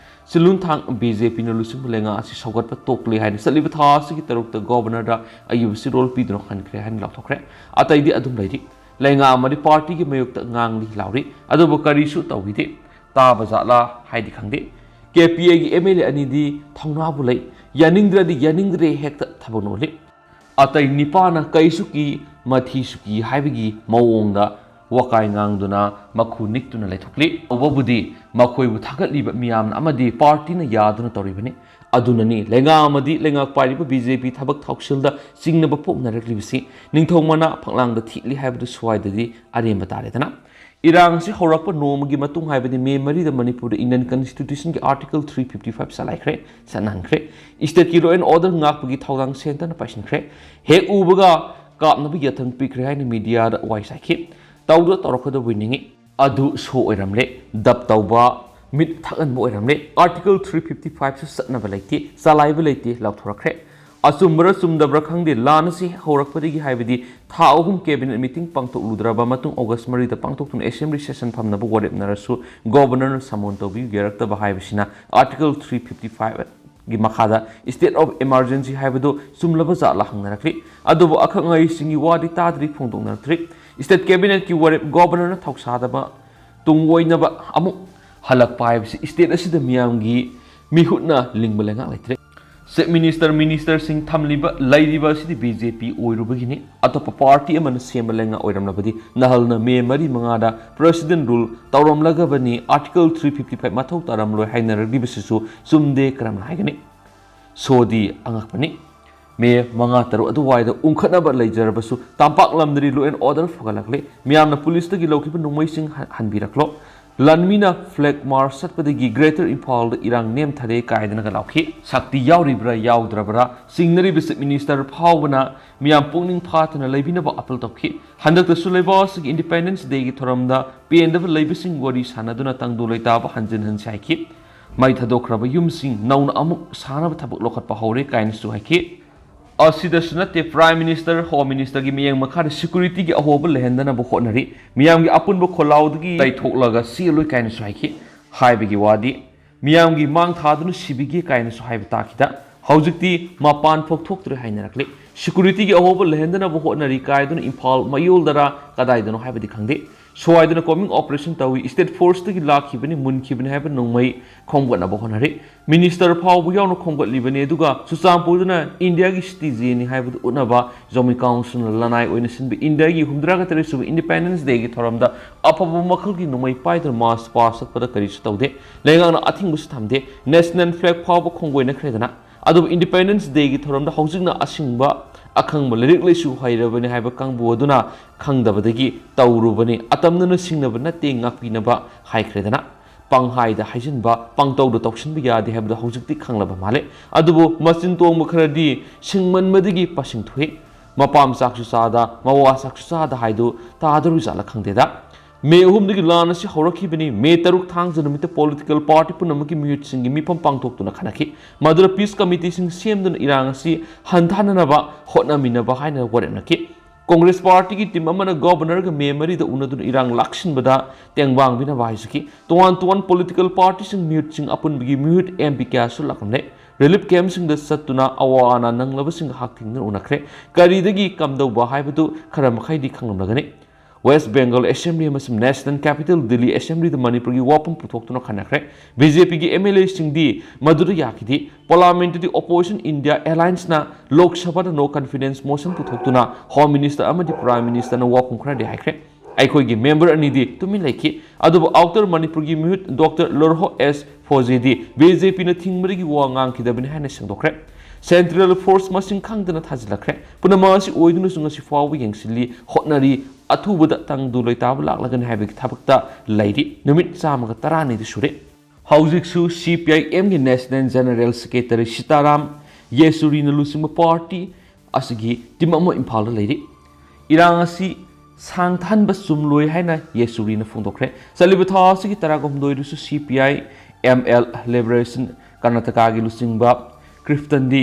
ꯁꯤꯂꯨꯟꯊꯥꯡ ꯕꯤ ꯖꯦ ꯄꯤꯅ ꯂꯨꯆꯤꯡꯕ ꯂꯩꯉꯥꯛ ꯑꯁꯤ ꯁꯧꯒꯠꯄ ꯇꯣꯛꯂꯦ ꯍꯥꯏꯅ ꯆꯠꯂꯤꯕ ꯊꯥ ꯑꯁꯤꯒꯤ ꯇꯔꯨꯛꯇ Governorꯗ ꯑꯏꯕ ꯆꯦꯔꯣꯜ ꯄꯤꯗꯨꯅ ꯍꯟꯈ꯭ꯔꯦ ꯍꯥꯏꯅ ꯂꯥꯎꯊꯣꯛꯈ꯭ꯔꯦ꯫ ꯑꯇꯩꯗꯤ ꯑꯗꯨꯝ ꯂꯩꯔꯤ꯫ ꯂꯩꯉꯥꯛ ꯑꯃꯗꯤ partyꯒꯤ ꯃꯥꯌꯣꯛꯇ ꯉꯥꯡꯂꯤ ꯂꯥꯎꯔꯤ, ꯑꯗꯨꯕꯨ ꯀꯔꯤꯁꯨ ꯇꯧꯈꯤꯗꯦ꯫ ꯇꯥꯕ ꯖꯥꯠꯂꯥ ꯍꯥꯏꯗꯤ ꯈꯪꯗꯦ꯫ ꯀꯦ ꯄꯤ ꯑꯦꯒꯤ ꯑꯦꯝ ꯑꯦꯜ ꯑꯦ ꯑꯅꯤꯗꯤ ꯊꯧꯅꯥꯕꯨ ꯂꯩ, ꯌꯥꯅꯤꯡꯗ꯭ꯔꯗꯤ ꯌꯥꯅꯤꯡꯗ꯭ꯔꯦ ꯍꯦꯛꯇ ꯊꯕꯛ ꯅꯣꯜꯂꯤ꯫ ꯑꯇꯩ ꯅꯤꯄꯥꯅ ꯀꯩꯁꯨ ꯀꯤ, ꯃꯊꯤꯁꯨ ꯀꯤ ꯍꯥꯏꯕꯒꯤ ꯃꯑꯣꯡꯗ ꯋꯥꯀꯥꯏ ꯉꯥꯡꯗꯨꯅ ꯃꯈꯨ ꯅꯤꯛꯇꯨꯅ ꯂꯩꯊꯣꯛꯂꯤ꯫ ꯇꯧꯕꯕꯨꯗꯤ ꯃꯈꯣꯏꯕꯨ ꯊꯥꯒꯠꯂꯤꯕ ꯃꯤꯌꯥꯝꯅ ꯑꯃꯗꯤ partyꯅ ꯌꯥꯗꯨꯅ ꯇꯧꯔꯤꯕꯅꯤ꯫ ꯑꯗꯨꯅꯅꯤ ꯂꯩꯉꯥꯛ ꯑꯃꯗꯤ ꯂꯩꯉꯥꯛ ꯄꯥꯏꯔꯤꯕ ꯕꯤ ꯖꯦ ꯄꯤ ꯊꯕꯛ ꯊꯧꯁꯤꯜꯗ ꯆꯤꯡꯅꯕ ꯄꯣꯛꯅꯔꯛꯂꯤꯕꯁꯤ꯫ ꯅꯤꯡꯊꯧ ꯃꯅꯥ ꯐꯛꯂꯥꯡꯗ ꯊꯦꯠꯂꯤ ꯍꯥꯏꯕꯗꯨ ꯁ꯭ꯋꯥꯏꯗꯗꯤ ꯑꯔꯦꯝꯕ ꯇꯥꯔꯦꯗꯅ꯫ ꯏꯔꯥꯡ ꯑꯁꯤ ꯍꯧꯔꯛꯄ ꯅꯣꯡꯃꯒꯤ ꯃꯇꯨꯡ, ꯍꯥꯏꯕꯗꯤ ꯃꯦ ꯃꯔꯤꯗ ꯃꯅꯤꯄꯨꯔꯗ Indian Constitutionꯒꯤ Article three fifty five ꯆꯂꯥꯏꯈ꯭ꯔꯦ, ꯆꯠꯅꯍꯟꯈ꯭ꯔꯦ꯫ Stateꯀꯤ law and order ꯉꯥꯛꯄꯒꯤ ꯊꯧꯗꯥꯡ centreꯅ ꯄꯥꯏꯁꯤꯟꯈ꯭ꯔꯦ꯫ ꯍꯦꯛ ꯎꯕꯒ ꯀꯥꯞꯅꯕ ꯌꯥꯊꯪ ꯄꯤꯈ꯭ꯔꯦ ꯍꯥꯏꯅ mediaꯗ ꯋꯥꯏ ꯆꯥꯏꯈꯤ꯫ ꯇꯧꯗ ꯇꯧꯔꯛꯀꯗꯕ ꯑꯣꯏꯅꯤꯡꯉꯤ꯫ ꯑꯗꯨ show ꯑꯣꯏꯔꯝꯂꯦ, ꯗꯞ ꯇꯧꯕ, ꯃꯤꯠ ꯊꯛꯍꯟꯕ ꯑꯣꯏꯔꯝꯂꯦ꯫ Article three fifty fiveꯁꯨ ꯆꯠꯅꯕ ꯂꯩꯇꯦ, ꯆꯂꯥꯏꯕ ꯂꯩꯇꯦ, ꯂꯥꯎꯊꯣꯔꯛꯈ꯭ꯔꯦ꯫ ꯑꯆꯨꯝꯕꯔ ꯆꯨꯝꯗꯕ꯭ꯔ ꯈꯪꯗꯦ, ꯂꯥꯟ ꯑꯁꯤ ꯍꯧꯔꯛꯄꯗꯒꯤ, ꯍꯥꯏꯕꯗꯤ ꯊꯥ ꯑꯍꯨꯝ cabinet meeting ꯄꯥꯡꯊꯣꯛꯂꯨꯗ꯭ꯔꯕ ꯃꯇꯨꯡ August ꯃꯔꯤꯗ ꯄꯥꯡꯊꯣꯛꯇꯨꯅ assembly session ꯐꯝꯅꯕ ꯋꯥꯔꯦꯞꯅꯔꯁꯨ Governorꯅ summon ꯇꯧꯕꯤꯌꯨ ꯌꯥꯔꯛꯇꯕ ꯍꯥꯏꯕꯁꯤꯅ Article three fifty fiveꯒꯤ ꯃꯈꯥꯗ state of emergency ꯍꯥꯏꯕꯗꯨ ꯆꯨꯝꯂꯕ ꯖꯥꯠꯂ ꯍꯪꯅꯔꯛꯂꯤ꯫ ꯑꯗꯨꯕꯨ ꯑꯈꯪ ꯑꯍꯩꯁꯤꯡꯒꯤ ꯋꯥꯗꯤ ꯇꯥꯗ꯭ꯔꯤ, ꯐꯣꯡꯗꯣꯛꯅꯔꯛꯇ꯭ꯔꯤ꯫ State cabinetꯀꯤ ꯋꯥꯔꯦꯞ Governorꯅ ꯊꯧꯁꯥꯗꯕ ꯇꯨꯡ ꯑꯣꯏꯅꯕ ꯑꯃꯨꯛ ꯍꯜꯂꯛꯄ ꯍꯥꯏꯕꯁꯤ state ꯑꯁꯤꯗ ꯃꯤꯌꯥꯝꯒꯤ ꯃꯤꯍꯨꯠꯅ ꯂꯤꯡꯕ ꯂꯩꯉꯥꯛ ꯂꯩꯇ꯭ꯔꯦ꯫ Chief Minister, ministerꯁꯤꯡ ꯊꯝꯂꯤꯕ, ꯂꯩꯔꯤꯕ ꯑꯁꯤꯗꯤ BJP ꯑꯣꯏꯔꯨꯕꯒꯤꯅꯤ꯫ ꯑꯇꯣꯞꯄ party ꯑꯃꯅ ꯁꯦꯝꯕ ꯂꯩꯉꯥꯛ ꯑꯣꯏꯔꯝꯂꯕꯗꯤ ꯅꯍꯥꯜꯅ May ꯃꯔꯤ ꯃꯉꯥꯗ President Rule ꯇꯧꯔꯝꯂꯒꯕꯅꯤ, Article three fifty five ꯃꯊꯧ ꯇꯥꯔꯝꯂꯣꯏ ꯍꯥꯏꯅꯔꯛꯂꯤꯕꯁꯤꯁꯨ ꯆꯨꯝꯗꯦ ꯀꯔꯝꯅ ꯍꯥꯏꯒꯅꯤ? ꯁꯣꯗꯤ ꯑꯉꯛꯄꯅꯤ꯫ May ꯃꯉꯥ ꯇꯔꯨꯛ ꯑꯗꯨꯋꯥꯏꯗ ꯎꯪꯈꯠꯅꯕ ꯂꯩꯖꯔꯕꯁꯨ ꯇꯝꯄꯥꯛ ꯂꯝꯗꯗꯤ law and order ꯐꯒꯠꯂꯛꯂꯦ꯫ ꯃꯤꯌꯥꯝꯅ policeꯇꯒꯤ ꯂꯧꯈꯤꯕ ꯅꯣꯡꯃꯩꯁꯤꯡ ꯍꯟ-, ꯍꯟꯕꯤꯔꯛꯂꯣ꯫ ꯂꯥꯟꯃꯤꯅ flag march ꯆꯠꯄꯗꯒꯤ Greater ꯏꯝꯐꯥꯜꯗ ꯏꯔꯥꯡ ꯅꯦꯝꯊꯔꯦ ꯀꯥꯏꯗꯅꯒ ꯂꯥꯎꯈꯤ꯫ ꯁꯛꯇꯤ ꯌꯥꯎꯔꯤꯕ꯭ꯔꯥ ꯌꯥꯎꯗ꯭ꯔꯕ꯭ꯔꯥ ꯆꯤꯡꯅꯔꯤꯕ Chief Minister ꯐꯥꯎꯕꯅ ꯃꯤꯌꯥꯝ ꯄꯨꯛꯅꯤꯡ ꯐꯥꯊꯅ ꯂꯩꯕꯤꯅꯕ appeal ꯇꯧꯈꯤ꯫ ꯍꯟꯗꯛꯇꯁꯨ ꯂꯩꯕꯥꯛ ꯑꯁꯤꯒꯤ Independence Dayꯒꯤ ꯊꯧꯔꯝꯗ ꯄꯦꯟꯗꯕ ꯂꯩꯕꯁꯤꯡ ꯋꯥꯔꯤ ꯁꯥꯟꯅꯗꯨꯅ ꯇꯪꯗꯨ ꯂꯩꯇꯥꯕ ꯍꯟꯖꯤꯟ ꯍꯟꯖꯤꯟ ꯍꯥꯏꯈꯤ꯫ ꯃꯩ ꯊꯥꯗꯣꯛꯈ꯭ꯔꯕ ꯌꯨꯝꯁꯤꯡ ꯅꯧꯅ ꯑꯃꯨꯛ ꯁꯥꯅꯕ ꯊꯕꯛ ꯂꯧꯈꯠꯄ ꯍꯧꯔꯦ ꯀꯥꯏꯅꯁꯨ ꯍꯥꯏꯈꯤ꯫ ꯑꯁꯤꯗꯁꯨ ꯅꯠꯇꯦ, Prime Minister, Home Ministerꯒꯤ ꯃꯤꯠꯌꯦꯡ ꯃꯈꯥꯗ securityꯒꯤ ꯑꯍꯣꯕ ꯂꯩꯍꯟꯗꯅꯕ ꯍꯣꯠꯅꯔꯤ, ꯃꯤꯌꯥꯝꯒꯤ ꯑꯄꯨꯟꯕ ꯈꯣꯜꯂꯥꯎꯗꯒꯤ ꯂꯩꯊꯣꯛꯂꯒ ꯆꯦꯜꯂꯣꯏ ꯀꯥꯏꯅꯁꯨ ꯍꯥꯏꯈꯤ꯫ ꯍꯥꯏꯕꯒꯤ ꯋꯥꯗꯤ ꯃꯤꯌꯥꯝꯒꯤ ꯃꯥꯡ ꯊꯥꯗꯨꯅ ꯁꯤꯕꯤꯒꯦ ꯀꯥꯏꯅꯁꯨ ꯍꯥꯏꯕ ꯇꯥꯈꯤꯗ, ꯍꯧꯖꯤꯛꯇꯤ ꯃꯄꯥꯟ ꯊꯣꯛ ꯊꯣꯛꯇ꯭ꯔꯦ ꯍꯥꯏꯅꯔꯛꯂꯤ꯫ Securityꯒꯤ ꯑꯍꯣꯕ ꯂꯩꯍꯟꯗꯅꯕ ꯍꯣꯠꯅꯔꯤ ꯀꯥꯏꯗꯨꯅ ꯏꯝꯐꯥꯜ ꯃꯌꯣꯜꯗꯔ ꯀꯗꯥꯏꯗꯅꯣ ꯍꯥꯏꯕꯗꯤ ꯈꯪꯗꯦ꯫ ꯁ꯭ꯋꯥꯏꯗꯅ combing operation ꯇꯧꯏ, state forceꯇꯒꯤ ꯂꯥꯛꯈꯤꯕꯅꯤ, ꯃꯨꯟꯈꯤꯕꯅꯤ ꯍꯥꯏꯕ ꯅꯣꯡꯃꯩ ꯈꯣꯝꯒꯠꯅꯕ ꯍꯣꯠꯅꯔꯤ꯫ Minister ꯐꯥꯎꯕ ꯌꯥꯎꯅ ꯈꯣꯝꯒꯠꯂꯤꯕꯅꯤ, ꯑꯗꯨꯒ ꯆꯨꯔꯆꯥꯟꯄꯨꯔꯗꯅ Indiaꯒꯤ citizenꯅꯤ ꯍꯥꯏꯕꯗꯨ ꯎꯠꯅꯕ Zomi Councilꯅ ꯂꯅꯥꯏ ꯑꯣꯏꯅ ꯁꯤꯟꯕ Indiaꯒꯤ ꯍꯨꯝꯗ꯭ꯔꯥꯒ ꯇꯔꯦꯠ ꯁꯨꯕ Independence Dayꯒꯤ ꯊꯧꯔꯝꯗ ꯑꯐꯕ ꯃꯈꯜꯒꯤ ꯅꯣꯡꯃꯩ ꯄꯥꯏꯗꯨꯅ march past ꯆꯠꯄꯗ ꯀꯔꯤꯁꯨ ꯇꯧꯗꯦ꯫ ꯂꯩꯉꯥꯛꯅ ꯑꯊꯤꯡꯕꯁꯨ ꯊꯝꯗꯦ꯫ National flag ꯐꯥꯎꯕ ꯈꯣꯡꯒꯣꯏꯅꯈ꯭ꯔꯦꯗꯅ꯫ ꯑꯗꯨꯕꯨ Independence Dayꯒꯤ ꯊꯧꯔꯝꯗ ꯍꯧꯖꯤꯛꯅ ꯑꯁꯤꯡꯕ, ꯑꯈꯪꯕ, ꯂꯥꯏꯔꯤꯛ ꯂꯥꯏꯁꯨ ꯍꯩꯔꯕꯅꯤ ꯍꯥꯏꯕ ꯀꯥꯡꯕꯨ ꯑꯗꯨꯅ ꯈꯪꯗꯕꯗꯒꯤ ꯇꯧꯔꯨꯕꯅꯤ, ꯑꯇꯝꯅꯅ ꯁꯤꯡꯅꯕ ꯅꯠꯇꯦ, ꯉꯥꯛꯄꯤꯅꯕ ꯍꯥꯏꯈ꯭ꯔꯦꯗꯅ꯫ ꯄꯪꯍꯥꯏꯗ ꯍꯥꯏꯖꯤꯟꯕ, ꯄꯪꯇꯧꯗ ꯇꯧꯁꯤꯟꯕ ꯌꯥꯗꯦ ꯍꯥꯏꯕꯗꯨ ꯍꯧꯖꯤꯛꯇꯤ ꯈꯪꯂꯕ ꯃꯥꯜꯂꯦ꯫ ꯑꯗꯨꯕꯨ ꯃꯆꯤꯟ ꯇꯣꯡꯕ ꯈꯔꯗꯤ ꯁꯤꯡꯃꯟꯕꯗꯒꯤ ꯄꯁꯤꯡ ꯊꯣꯛꯏ꯫ ꯃꯄꯥꯝ ꯆꯥꯛꯁꯨ ꯆꯥꯗ, ꯃꯋꯥ ꯆꯥꯛꯁꯨ ꯆꯥꯗ ꯍꯥꯏꯗꯨ ꯇꯥꯗꯧꯔꯤꯖꯥꯠꯂ ꯈꯪꯗꯦꯗ꯫ May ꯑꯍꯨꯝꯗꯒꯤ ꯂꯥꯟ ꯑꯁꯤ ꯍꯧꯔꯛꯈꯤꯕꯅꯤ꯫ May ꯇꯔꯨꯛ ꯊꯥꯡꯖ ꯅꯨꯃꯤꯠꯇ political party ꯄꯨꯝꯅꯃꯛꯀꯤ ꯃꯤꯍꯨꯠꯁꯤꯡꯒꯤ ꯃꯤꯐꯝ ꯄꯥꯡꯊꯣꯛꯇꯨꯅ ꯈꯟꯅꯈꯤ꯫ ꯃꯗꯨꯗ peace committeeꯁꯤꯡ ꯁꯦꯝꯗꯨꯅ ꯏꯔꯥꯡ ꯑꯁꯤ ꯍꯟꯊꯅꯅꯕ ꯍꯣꯠꯅꯃꯤꯟꯅꯕ ꯍꯥꯏꯅ ꯋꯥꯔꯦꯞꯅꯈꯤ꯫ Congress partyꯒꯤ team ꯑꯃꯅ Governorꯒ May ꯃꯔꯤꯗ ꯎꯅꯗꯨꯅ ꯏꯔꯥꯡ ꯂꯥꯛꯁꯤꯟꯕꯗ ꯇꯦꯡꯕꯥꯡꯕꯤꯅꯕ ꯍꯥꯏꯖꯈꯤ꯫ ꯇꯣꯉꯥꯟ ꯇꯣꯉꯥꯟ political partyꯁꯤꯡ ꯃꯤꯍꯨꯠꯁꯤꯡ ꯑꯄꯨꯟꯕꯒꯤ ꯃꯤꯍꯨꯠ M P ꯀꯌꯥꯁꯨ ꯂꯥꯛꯂꯝꯂꯦ꯫ Relief campꯁꯤꯡꯗ ꯆꯠꯇꯨꯅ ꯑꯋꯥ ꯑꯅꯥ ꯅꯪꯂꯕꯁꯤꯡꯒ ꯍꯛꯊꯦꯡꯅꯅ ꯎꯅꯈ꯭ꯔꯦ꯫ ꯀꯔꯤꯗꯒꯤ ꯀꯝꯗꯧꯕ ꯍꯥꯏꯕꯗꯨ ꯈꯔ ꯃꯈꯩꯗꯤ ꯈꯪꯂꯝꯂꯒꯅꯤ꯫ West Bengal Assembly ꯑꯃꯁꯨꯡ National Capital Delhi Assemblyꯗ ꯃꯅꯤꯄꯨꯔꯒꯤ ꯋꯥꯐꯝ ꯄꯨꯊꯣꯛꯇꯨꯅ ꯈꯟꯅꯈ꯭ꯔꯦ꯫ BJPꯒꯤ MLAꯁꯤꯡꯗꯤ ꯃꯗꯨꯗ ꯌꯥꯈꯤꯗꯦ꯫ Parliamentꯇꯗꯤ Opposition India Allianceꯅ Lok Sabhaꯗ no confidence motion ꯄꯨꯊꯣꯛꯇꯨꯅ Home Minister ꯑꯃꯗꯤ Prime Ministerꯅ ꯋꯥꯐꯝ ꯈꯔꯗꯤ ꯍꯥꯏꯈ꯭ꯔꯦ꯫ ꯑꯩꯈꯣꯏꯒꯤ member ꯑꯅꯤꯗꯤ ꯇꯨꯃꯤꯟ ꯂꯩꯈꯤ꯫ ꯑꯗꯨꯕꯨ Outer ꯃꯅꯤꯄꯨꯔꯒꯤ ꯃꯤꯍꯨꯠ Doctor Lorho S ꯐꯣꯖꯦꯗꯤ BJPꯅ ꯊꯤꯡꯕꯗꯒꯤ ꯋꯥ ꯉꯥꯡꯈꯤꯗꯕꯅꯤ ꯍꯥꯏꯅ ꯁꯦꯡꯗꯣꯛꯈ꯭ꯔꯦ꯫ Central force ꯃꯁꯤꯡ ꯈꯪꯗꯅ ꯊꯥꯖꯤꯜꯂꯛꯈ꯭ꯔꯦ꯫ ꯄꯨꯝꯅꯃꯛ ꯑꯁꯤ ꯑꯣꯏꯗꯨꯅꯁꯨ ꯉꯁꯤ ꯐꯥꯎꯕ ꯌꯦꯡꯁꯤꯜꯂꯤ, ꯍꯣꯠꯅꯔꯤ꯫ ꯑꯊꯨꯕꯗ ꯇꯪꯗꯨ ꯂꯩꯇꯥꯕ ꯂꯥꯛꯂꯒꯅꯤ ꯍꯥꯏꯕꯒꯤ ꯊꯕꯛꯇ ꯂꯩꯔꯤ꯫ ꯅꯨꯃꯤꯠ ꯆꯥꯝꯃꯒ ꯇꯔꯥꯅꯤꯗꯤ ꯁꯨꯔꯦ꯫ ꯍꯧꯖꯤꯛꯁꯨ CPIMꯒꯤ National General Secretary ꯁꯤꯇꯥꯔꯥꯝ ꯌꯦꯆꯨꯔꯤꯅ ꯂꯨꯆꯤꯡꯕ party ꯑꯁꯤꯒꯤ team ꯑꯃ ꯏꯝꯐꯥꯜꯗ ꯂꯩꯔꯤ꯫ ꯏꯔꯥꯡ ꯑꯁꯤ ꯁꯥꯡꯊꯍꯟꯕ ꯆꯨꯝꯂꯣꯏ ꯍꯥꯏꯅ ꯌꯦꯆꯨꯔꯤꯅ ꯐꯣꯡꯗꯣꯛꯈ꯭ꯔꯦ꯫ ꯆꯠꯂꯤꯕ ꯊꯥ ꯑꯁꯤꯒꯤ ꯇꯔꯥꯍꯨꯝꯗꯣꯏꯗꯁꯨ CPIML Liberation Karnatakaꯒꯤ ꯂꯨꯆꯤꯡꯕ ꯀ꯭ꯔꯤꯞꯇꯟꯗꯤ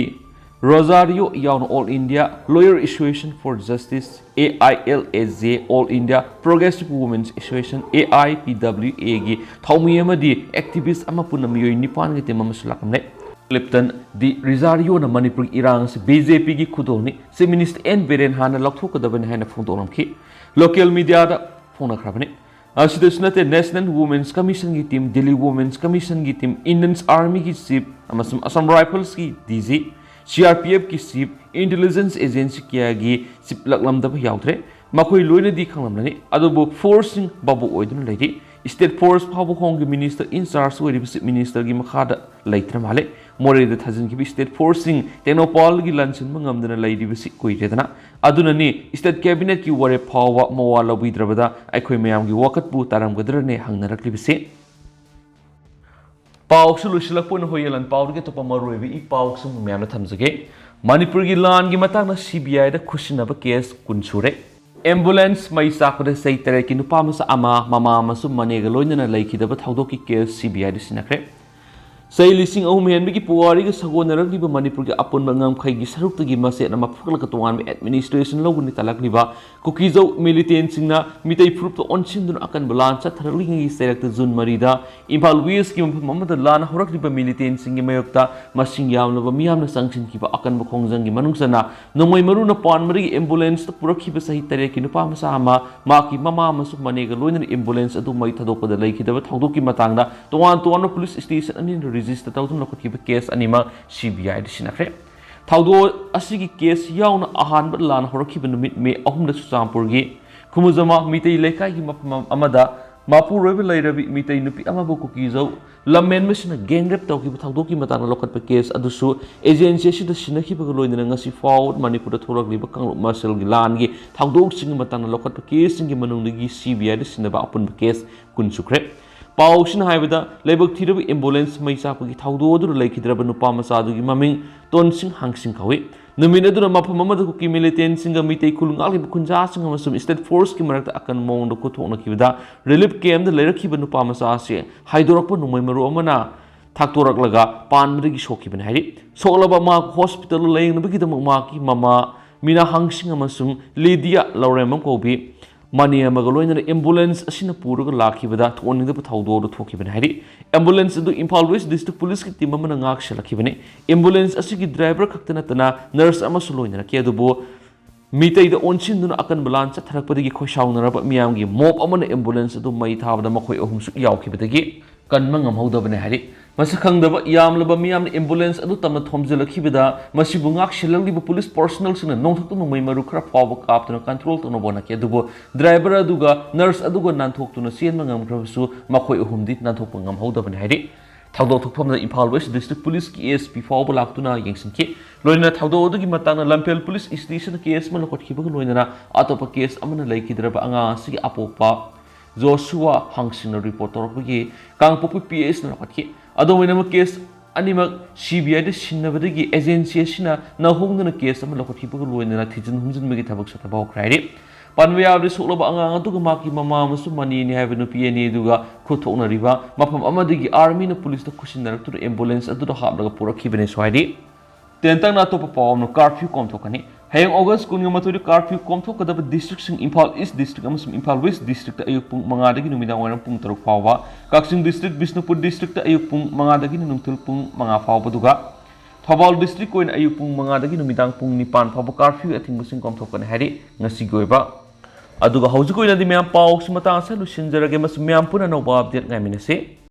ꯔꯣꯖꯥꯔꯤꯌꯣ ꯌꯥꯎꯅ All India Lawyer Association for Justice, AILAJ, All India Progressive Women's Association, AIPWAꯒꯤ ꯊꯧꯃꯤ ꯑꯃꯗꯤ activist ꯑꯃ ꯄꯨꯟꯅ ꯃꯤꯑꯣꯏ ꯅꯤꯄꯥꯟꯒꯤ team ꯑꯃꯁꯨ ꯂꯥꯛꯂꯝꯂꯦ꯫ ꯀ꯭ꯂꯤꯞꯇꯟ ꯗꯤ ꯔꯤꯖꯥꯔꯤꯌꯣꯅ ꯃꯅꯤꯄꯨꯔꯒꯤ ꯏꯔꯥꯡ ꯑꯁꯤ BJPꯒꯤ ꯈꯨꯗꯣꯜꯅꯤ, Chief Minister N ꯕꯤꯔꯦꯟ ꯍꯥꯟꯅ ꯂꯧꯊꯣꯛꯀꯗꯕꯅꯤ ꯍꯥꯏꯅ ꯐꯣꯡꯗꯣꯛꯂꯝꯈꯤ꯫ Local mediaꯗ ꯐꯣꯡꯅꯈ꯭ꯔꯕꯅꯤ꯫ ꯑꯁꯤꯗꯁꯨ ꯅꯠꯇꯦ, National Women's Commissionꯒꯤ team, Delhi Women's Commissionꯒꯤ team, Indian Armyꯒꯤ chief ꯑꯃꯁꯨꯡ Assam Riflesꯀꯤ DG, CRPFꯀꯤ chief, intelligence agency ꯀꯌꯥꯒꯤ chief ꯂꯥꯛꯂꯝꯗꯕ ꯌꯥꯎꯗ꯭ꯔꯦ꯫ ꯃꯈꯣꯏ ꯂꯣꯏꯅꯗꯤ ꯈꯪꯂꯝꯂꯅꯤ, ꯑꯗꯨꯕꯨ forceꯁꯤꯡ ꯚꯥꯕꯨꯛ ꯑꯣꯏꯗꯨꯅ ꯂꯩꯔꯤ꯫ State force ꯐꯥꯎꯕ Homeꯒꯤ Minister in charge ꯑꯣꯏꯔꯤꯕ Chief Ministerꯒꯤ ꯃꯈꯥꯗ ꯂꯩꯇ꯭ꯔ ꯃꯥꯜꯂꯦ꯫ ꯃꯣꯔꯦꯗ ꯊꯥꯖꯤꯟꯈꯤꯕ state forceꯁꯤꯡ ꯇꯦꯡꯅꯧꯄꯜꯒꯤ ꯂꯥꯟꯁꯤꯟꯕ ꯉꯝꯗꯅ ꯂꯩꯔꯤꯕꯁꯤ ꯀꯨꯏꯔꯦꯗꯅ꯫ ꯑꯗꯨꯅꯅꯤ state cabinetꯀꯤ ꯋꯥꯔꯦꯞ ꯐꯥꯎꯕ ꯃꯋꯥ ꯂꯧꯕꯤꯗ꯭ꯔꯕꯗ ꯑꯩꯈꯣꯏ ꯃꯌꯥꯝꯒꯤ ꯋꯥꯀꯠꯄꯨ ꯇꯥꯔꯝꯒꯗ꯭ꯔꯅꯦ ꯍꯪꯅꯔꯛꯂꯤꯕꯁꯤ꯫ ꯄꯥꯎꯁꯨ ꯂꯣꯏꯁꯤꯜꯂꯛꯄ ꯑꯣꯏꯅ ꯍꯣꯏꯌꯦꯂꯟ ꯄꯥꯎꯗꯒꯤ ꯑꯇꯣꯞꯄ ꯃꯔꯨꯑꯣꯏꯕ ꯏ ꯄꯥꯎꯁꯨ ꯃꯌꯥꯝꯗ ꯊꯝꯖꯒꯦ꯫ ꯃꯅꯤꯄꯨꯔꯒꯤ ꯂꯥꯟꯒꯤ ꯃꯇꯥꯡꯗ CBIꯗ ꯈꯨꯠꯁꯤꯟꯅꯕ case ꯀꯨꯟ ꯁꯨꯔꯦ꯫ Ambulance ꯃꯩ ꯆꯥꯛꯄꯗ ꯆꯍꯤ ꯇꯔꯦꯠꯀꯤ ꯅꯨꯄꯥ ꯃꯆꯥ ꯑꯃ ꯃꯃꯥ ꯑꯃꯁꯨꯡ ꯃꯅꯦꯒ ꯂꯣꯏꯅꯅ ꯂꯩꯈꯤꯗꯕ ꯊꯧꯗꯣꯛꯀꯤ case CBIꯗ ꯁꯤꯟꯅꯈ꯭ꯔꯦ꯫ ꯆꯍꯤ ꯂꯤꯁꯤꯡ ꯑꯍꯨꯝ ꯍꯦꯟꯕꯒꯤ ꯄꯨꯋꯥꯔꯤꯒ ꯁꯥꯒꯣꯟꯅꯔꯛꯂꯤꯕ ꯃꯅꯤꯄꯨꯔꯒꯤ ꯑꯄꯨꯟꯕ ꯉꯝꯈꯩꯒꯤ ꯁꯔꯨꯛꯇꯒꯤ ꯃꯆꯦꯠ ꯑꯃ ꯐꯨꯒꯠꯂꯒ ꯇꯣꯉꯥꯟꯕ administration ꯂꯧꯒꯅꯤ ꯇꯥꯂꯛꯂꯤꯕ ꯀꯨꯀꯤꯖꯧ militantꯁꯤꯡꯅ ꯃꯤꯇꯩ ꯐꯨꯔꯨꯞꯇ ꯑꯣꯟꯁꯤꯟꯗꯨꯅ ꯑꯀꯟꯕ ꯂꯥꯟ ꯆꯠꯊꯔꯛꯂꯤꯉꯩꯒꯤ ꯆꯩꯔꯛꯇ June ꯃꯔꯤꯗ ꯏꯝꯐꯥꯜ Westꯀꯤ ꯃꯐꯝ ꯑꯃꯗ ꯂꯥꯟ ꯍꯧꯔꯛꯂꯤꯕ militantꯁꯤꯡꯒꯤ ꯃꯥꯌꯣꯛꯇ ꯃꯁꯤꯡ ꯌꯥꯝꯂꯕ ꯃꯤꯌꯥꯝꯅ ꯆꯪꯁꯤꯟꯈꯤꯕ ꯑꯀꯟꯕ ꯈꯣꯡꯖꯪꯒꯤ ꯃꯅꯨꯡ ꯆꯟꯅ ꯅꯣꯡꯃꯩ ꯃꯔꯨꯅ ꯄꯥꯟꯕꯗꯒꯤ ambulanceꯇ ꯄꯨꯔꯛꯈꯤꯕ ꯆꯍꯤ ꯇꯔꯦꯠꯀꯤ ꯅꯨꯄꯥ ꯃꯆꯥ ꯑꯃ ꯃꯍꯥꯛꯀꯤ ꯃꯃꯥ ꯑꯃꯁꯨꯡ ꯃꯅꯦꯒ ꯂꯣꯏꯅꯅ ambulance ꯑꯗꯨ ꯃꯩ ꯊꯥꯗꯣꯛꯄꯗ ꯂꯩꯈꯤꯗꯕ ꯊꯧꯗꯣꯛꯀꯤ ꯃꯇꯥꯡꯗ ꯇꯣꯉꯥꯟ ꯇꯣꯉꯥꯟꯕ police station ꯑꯅꯤꯅ register ꯇꯧꯗꯨꯅ ꯂꯧꯈꯠꯈꯤꯕ case ꯑꯅꯤꯃꯛ CBIꯗ ꯁꯤꯟꯅꯈ꯭ꯔꯦ꯫ ꯊꯧꯗꯣꯛ ꯑꯁꯤꯒꯤ case ꯌꯥꯎꯅ ꯑꯍꯥꯟꯕ ꯂꯥꯟ ꯍꯧꯔꯛꯈꯤꯕ ꯅꯨꯃꯤꯠ May ꯑꯍꯨꯝꯗ ꯆꯨꯔꯆꯥꯟꯄꯨꯔꯒꯤ ꯈꯨꯃꯨꯖꯃꯥ ꯃꯤꯇꯩ ꯂꯩꯀꯥꯏꯒꯤ ꯃꯐꯝ ꯑꯃꯗ ꯃꯄꯨꯔꯣꯏꯕ ꯂꯩꯔꯕꯤ ꯃꯤꯇꯩ ꯅꯨꯄꯤ ꯑꯃꯕꯨ ꯀꯨꯀꯤꯖꯧ ꯂꯝꯍꯦꯟꯕꯁꯤꯡꯅ gang rape ꯇꯧꯈꯤꯕ ꯊꯧꯗꯣꯛꯀꯤ ꯃꯇꯥꯡꯗ ꯂꯧꯈꯠꯄ case ꯑꯗꯨꯁꯨ agency ꯑꯁꯤꯗ ꯁꯤꯟꯅꯈꯤꯕꯒ ꯂꯣꯏꯅꯅ ꯉꯁꯤ ꯐꯥꯎꯕ ꯃꯅꯤꯄꯨꯔꯗ ꯊꯣꯛꯂꯛꯂꯤꯕ ꯀꯥꯡꯂꯨꯞ ꯃꯁꯦꯜꯒꯤ ꯂꯥꯟꯒꯤ ꯊꯧꯗꯣꯛꯁꯤꯡꯒꯤ ꯃꯇꯥꯡꯗ ꯂꯧꯈꯠꯄ caseꯁꯤꯡꯒꯤ ꯃꯅꯨꯡꯗꯒꯤ CBIꯗ ꯁꯤꯟꯅꯕ ꯑꯄꯨꯟꯕ case ꯀꯨꯟ ꯁꯨꯈ꯭ꯔꯦ꯫ ꯄꯥꯎꯁꯤꯅ ꯍꯥꯏꯕꯗ, ꯂꯥꯏꯕꯛ ꯊꯤꯔꯕ ambulance ꯃꯩ ꯆꯥꯛꯄꯒꯤ ꯊꯧꯗꯣꯛ ꯑꯗꯨꯗ ꯂꯩꯈꯤꯗ꯭ꯔꯕ ꯅꯨꯄꯥ ꯃꯆꯥ ꯑꯗꯨꯒꯤ ꯃꯃꯤꯡ ꯇꯣꯟꯁꯤꯡ ꯍꯥꯡꯁꯤꯡ ꯀꯧꯏ꯫ ꯅꯨꯃꯤꯠ ꯑꯗꯨꯅ ꯃꯐꯝ ꯑꯃꯗ ꯀꯨꯀꯤ militantꯁꯤꯡꯒ ꯃꯤꯇꯩ ꯈꯨꯜ ꯉꯥꯛꯂꯤꯕ ꯈꯨꯟꯖꯥꯁꯤꯡ ꯑꯃꯁꯨꯡ state forceꯀꯤ ꯃꯔꯛꯇ ꯑꯀꯟꯕ ꯃꯑꯣꯡꯗ ꯈꯨꯠꯊꯣꯛꯅꯈꯤꯕꯗ relief campꯇ ꯂꯩꯔꯛꯈꯤꯕ ꯅꯨꯄꯥ ꯃꯆꯥ ꯑꯁꯤ ꯍꯥꯏꯗꯣꯔꯛꯄ ꯅꯣꯡꯃꯩ ꯃꯔꯨ ꯑꯃꯅ ꯊꯥꯛꯇꯣꯔꯛꯂꯒ ꯄꯥꯟꯕꯗꯒꯤ ꯁꯣꯛꯈꯤꯕꯅꯤ ꯍꯥꯏꯔꯤ꯫ ꯁꯣꯛꯂꯕ ꯃꯍꯥꯛ hospitalꯗ ꯂꯥꯌꯦꯡꯅꯕꯒꯤꯗꯃꯛ ꯃꯍꯥꯛꯀꯤ ꯃꯃꯥ ꯃꯤꯅꯥ ꯍꯥꯡꯁꯤꯡ ꯑꯃꯁꯨꯡ ꯂꯤꯗꯤꯌꯥ ꯂꯧꯔꯦꯝꯕꯝ ꯀꯧꯕꯤ ꯃꯅꯦ ꯑꯃꯒ ꯂꯣꯏꯅꯅ ambulance ꯑꯁꯤꯅ ꯄꯨꯔꯒ ꯂꯥꯛꯈꯤꯕꯗ ꯊꯣꯛꯍꯟꯅꯤꯡꯗꯕ ꯊꯧꯗꯣꯛ ꯑꯗꯨ ꯊꯣꯛꯈꯤꯕꯅꯤ ꯍꯥꯏꯔꯤ꯫ Ambulance ꯑꯗꯨ ꯏꯝꯐꯥꯜ West District Policeꯀꯤ team ꯑꯃꯅ ꯉꯥꯛ ꯁꯦꯜꯂꯛꯈꯤꯕꯅꯤ꯫ Ambulance ꯑꯁꯤꯒꯤ driver ꯈꯛꯇ ꯅꯠꯇꯅ nurse ꯑꯃꯁꯨ ꯂꯣꯏꯅꯔꯛꯈꯤ, ꯑꯗꯨꯕꯨ ꯃꯤꯇꯩꯗ ꯑꯣꯟꯁꯤꯟꯗꯨꯅ ꯑꯀꯟꯕ ꯂꯥꯟ ꯆꯠꯊꯔꯛꯄꯗꯒꯤ ꯈꯣꯏꯁꯥꯎꯅꯔꯕ ꯃꯤꯌꯥꯝꯒꯤ mob ꯑꯃꯅ ambulance ꯑꯗꯨ ꯃꯩ ꯊꯥꯕꯗ ꯃꯈꯣꯏ ꯑꯍꯨꯝꯁꯨ ꯌꯥꯎꯈꯤꯕꯗꯒꯤ ꯀꯟꯕ ꯉꯝꯍꯧꯗꯕꯅꯤ ꯍꯥꯏꯔꯤ꯫ ꯃꯁꯛ ꯈꯪꯗꯕ ꯌꯥꯝꯂꯕ ꯃꯤꯌꯥꯝꯅ ambulance ꯑꯗꯨ ꯇꯝꯅ ꯊꯣꯝꯖꯤꯜꯂꯛꯈꯤꯕꯗ ꯃꯁꯤꯕꯨ ꯉꯥꯛ ꯁꯦꯜꯂꯛꯂꯤꯕ police personnelꯁꯤꯡꯅ ꯅꯣꯡꯊꯛꯇ ꯅꯣꯡꯃꯩ ꯃꯔꯨ ꯈꯔ ꯐꯥꯎꯕ ꯀꯥꯞꯇꯨꯅ control ꯇꯧꯅꯕ ꯍꯣꯠꯅꯈꯤ, ꯑꯗꯨꯕꯨ driver ꯑꯗꯨꯒ nurse ꯑꯗꯨꯒ ꯅꯥꯟꯊꯣꯛꯇꯨꯅ ꯆꯦꯟꯕ ꯉꯝꯈ꯭ꯔꯕꯁꯨ ꯃꯈꯣꯏ ꯑꯍꯨꯝꯗꯤ ꯅꯥꯟꯊꯣꯛꯄ ꯉꯝꯍꯧꯗꯕꯅꯤ ꯍꯥꯏꯔꯤ꯫ ꯊꯧꯗꯣꯛ ꯊꯣꯛꯐꯝꯗ ꯏꯝꯐꯥꯜ West District Policeꯀꯤ SP ꯐꯥꯎꯕ ꯂꯥꯛꯇꯨꯅ ꯌꯦꯡꯁꯤꯟꯈꯤ꯫ ꯂꯣꯏꯅꯅ ꯊꯧꯗꯣꯛ ꯑꯗꯨꯒꯤ ꯃꯇꯥꯡꯗ ꯂꯝꯐꯦꯜ police stationꯗ case ꯑꯃ ꯂꯧꯈꯠꯈꯤꯕꯒ ꯂꯣꯏꯅꯅ ꯑꯇꯣꯞꯄ case ꯑꯃꯅ ꯂꯩꯈꯤꯗ꯭ꯔꯕ ꯑꯉꯥꯡ ꯑꯁꯤꯒꯤ ꯑꯄꯣꯛꯄ ꯖꯣꯁꯨꯋꯥ ꯍꯥꯡꯁꯤꯡꯅ report ꯇꯧꯔꯛꯄꯒꯤ ꯀꯥꯡꯄꯣꯛꯄꯤ PSꯅ ꯂꯧꯈꯠꯈꯤ꯫ ꯑꯗꯨꯝ ꯑꯣꯏꯅꯃꯛ case ꯑꯅꯤꯃꯛ CBIꯗ ꯁꯤꯟꯅꯕꯗꯒꯤ agency ꯑꯁꯤꯅ ꯅꯧꯍꯧꯅꯅ case ꯑꯃ ꯂꯧꯈꯠꯈꯤꯕꯒ ꯂꯣꯏꯅꯅ ꯊꯤꯖꯤꯟ ꯍꯨꯝꯖꯤꯟꯕꯒꯤ ꯊꯕꯛ ꯆꯠꯊꯕ ꯍꯧꯈ꯭ꯔꯦ ꯍꯥꯏꯔꯤ꯫ ꯄꯟꯕ ꯌꯥꯕꯗꯤ, ꯁꯣꯛꯂꯕ ꯑꯉꯥꯡ ꯑꯗꯨꯒ ꯃꯍꯥꯛꯀꯤ ꯃꯃꯥ ꯑꯃꯁꯨꯡ ꯃꯅꯦꯅꯤ ꯍꯥꯏꯕ ꯅꯨꯄꯤ ꯑꯅꯤ ꯑꯗꯨꯒ ꯈꯨꯠ ꯊꯣꯛꯅꯔꯤꯕ ꯃꯐꯝ ꯑꯃꯗꯒꯤ ꯑꯥꯔꯃꯤꯅ ꯄꯨꯂꯤꯁꯇ ꯈꯨꯠꯁꯤꯟꯅꯔꯛꯇꯨꯅ ꯑꯦꯝꯕꯨꯂꯦꯟꯁ ꯑꯗꯨꯗ ꯍꯥꯞꯂꯒ ꯄꯨꯔꯛꯈꯤꯕꯅꯤ꯫ ꯁ꯭ꯋꯥꯏꯗꯤ ꯇꯦꯟꯇꯛꯅ ꯑꯇꯣꯞꯄ ꯄꯥꯎ ꯑꯃꯅ, ꯀꯥꯔꯐ꯭ꯌꯨ ꯀꯣꯝꯊꯣꯛꯀꯅꯤ꯫ ꯍꯌꯦꯡ ꯑꯣꯒꯁ ꯀꯨꯟꯒ ꯃꯥꯊꯣꯏꯗ ꯀꯥꯔꯐ꯭ꯌꯨ ꯀꯣꯝꯊꯣꯛꯀꯗꯕ ꯗꯤꯁꯇ꯭ꯔꯤꯛꯁꯤꯡ ꯏꯝꯐꯥꯜ ꯏꯁ ꯗꯤꯁꯇ꯭ꯔꯤꯛ ꯑꯃꯁꯨꯡ ꯏꯝꯐꯥꯜ ꯋꯦꯁ ꯗꯤꯁꯇ꯭ꯔꯤꯛꯇ ꯑꯌꯨꯛ ꯄꯨꯡ ꯃꯉꯥꯗꯒꯤ ꯅꯨꯃꯤꯗꯥꯡ ꯋꯥꯏꯔꯝ ꯄꯨꯡ ꯇꯔꯨꯛ ꯐꯥꯎꯕ, ꯀꯛꯆꯤꯡ ꯗꯤꯁꯇ꯭ꯔꯤꯛ, ꯕꯤꯁꯅꯨꯄꯨꯔ ꯗꯤꯁꯇ꯭ꯔꯤꯛꯇ ꯑꯌꯨꯛ ꯄꯨꯡ ꯃꯉꯥꯗꯒꯤ ꯅꯨꯡꯊꯤꯜ ꯄꯨꯡ ꯃꯉꯥ ꯐꯥꯎꯕ, ꯑꯗꯨꯒ ꯊꯧꯕꯥꯜ ꯗꯤꯁꯇ꯭ꯔꯤꯛ ꯑꯣꯏꯅ ꯑꯌꯨꯛ ꯄꯨꯡ ꯃꯉꯥꯗꯒꯤ ꯅꯨꯃꯤꯗꯥꯡ ꯄꯨꯡ ꯅꯤꯄꯥꯟ ꯐꯥꯎꯕ ꯀꯥꯔꯐ꯭ꯌꯨ ꯑꯊꯤꯡꯕꯁꯤꯡ ꯀꯣꯝꯊꯣꯛꯀꯅꯤ ꯍꯥꯏꯔꯤ꯫ ꯉꯁꯤꯒꯤ ꯑꯣꯏꯕ ꯑꯗꯨꯒ ꯍꯧꯖꯤꯛ ꯑꯣꯏꯅꯗꯤ ꯃꯌꯥꯝ ꯄꯥꯎꯁꯤ ꯃꯇꯥꯡ ꯑꯁꯤꯗ ꯂꯣꯏꯁꯤꯟꯖꯔꯒꯦ, ꯃꯁꯤ ꯃꯌꯥꯝ ꯄꯨꯟꯅ ꯑꯅꯧꯕ ꯑꯞꯗꯦꯠ ꯉꯥꯏꯃꯤꯟꯅꯁꯤ꯫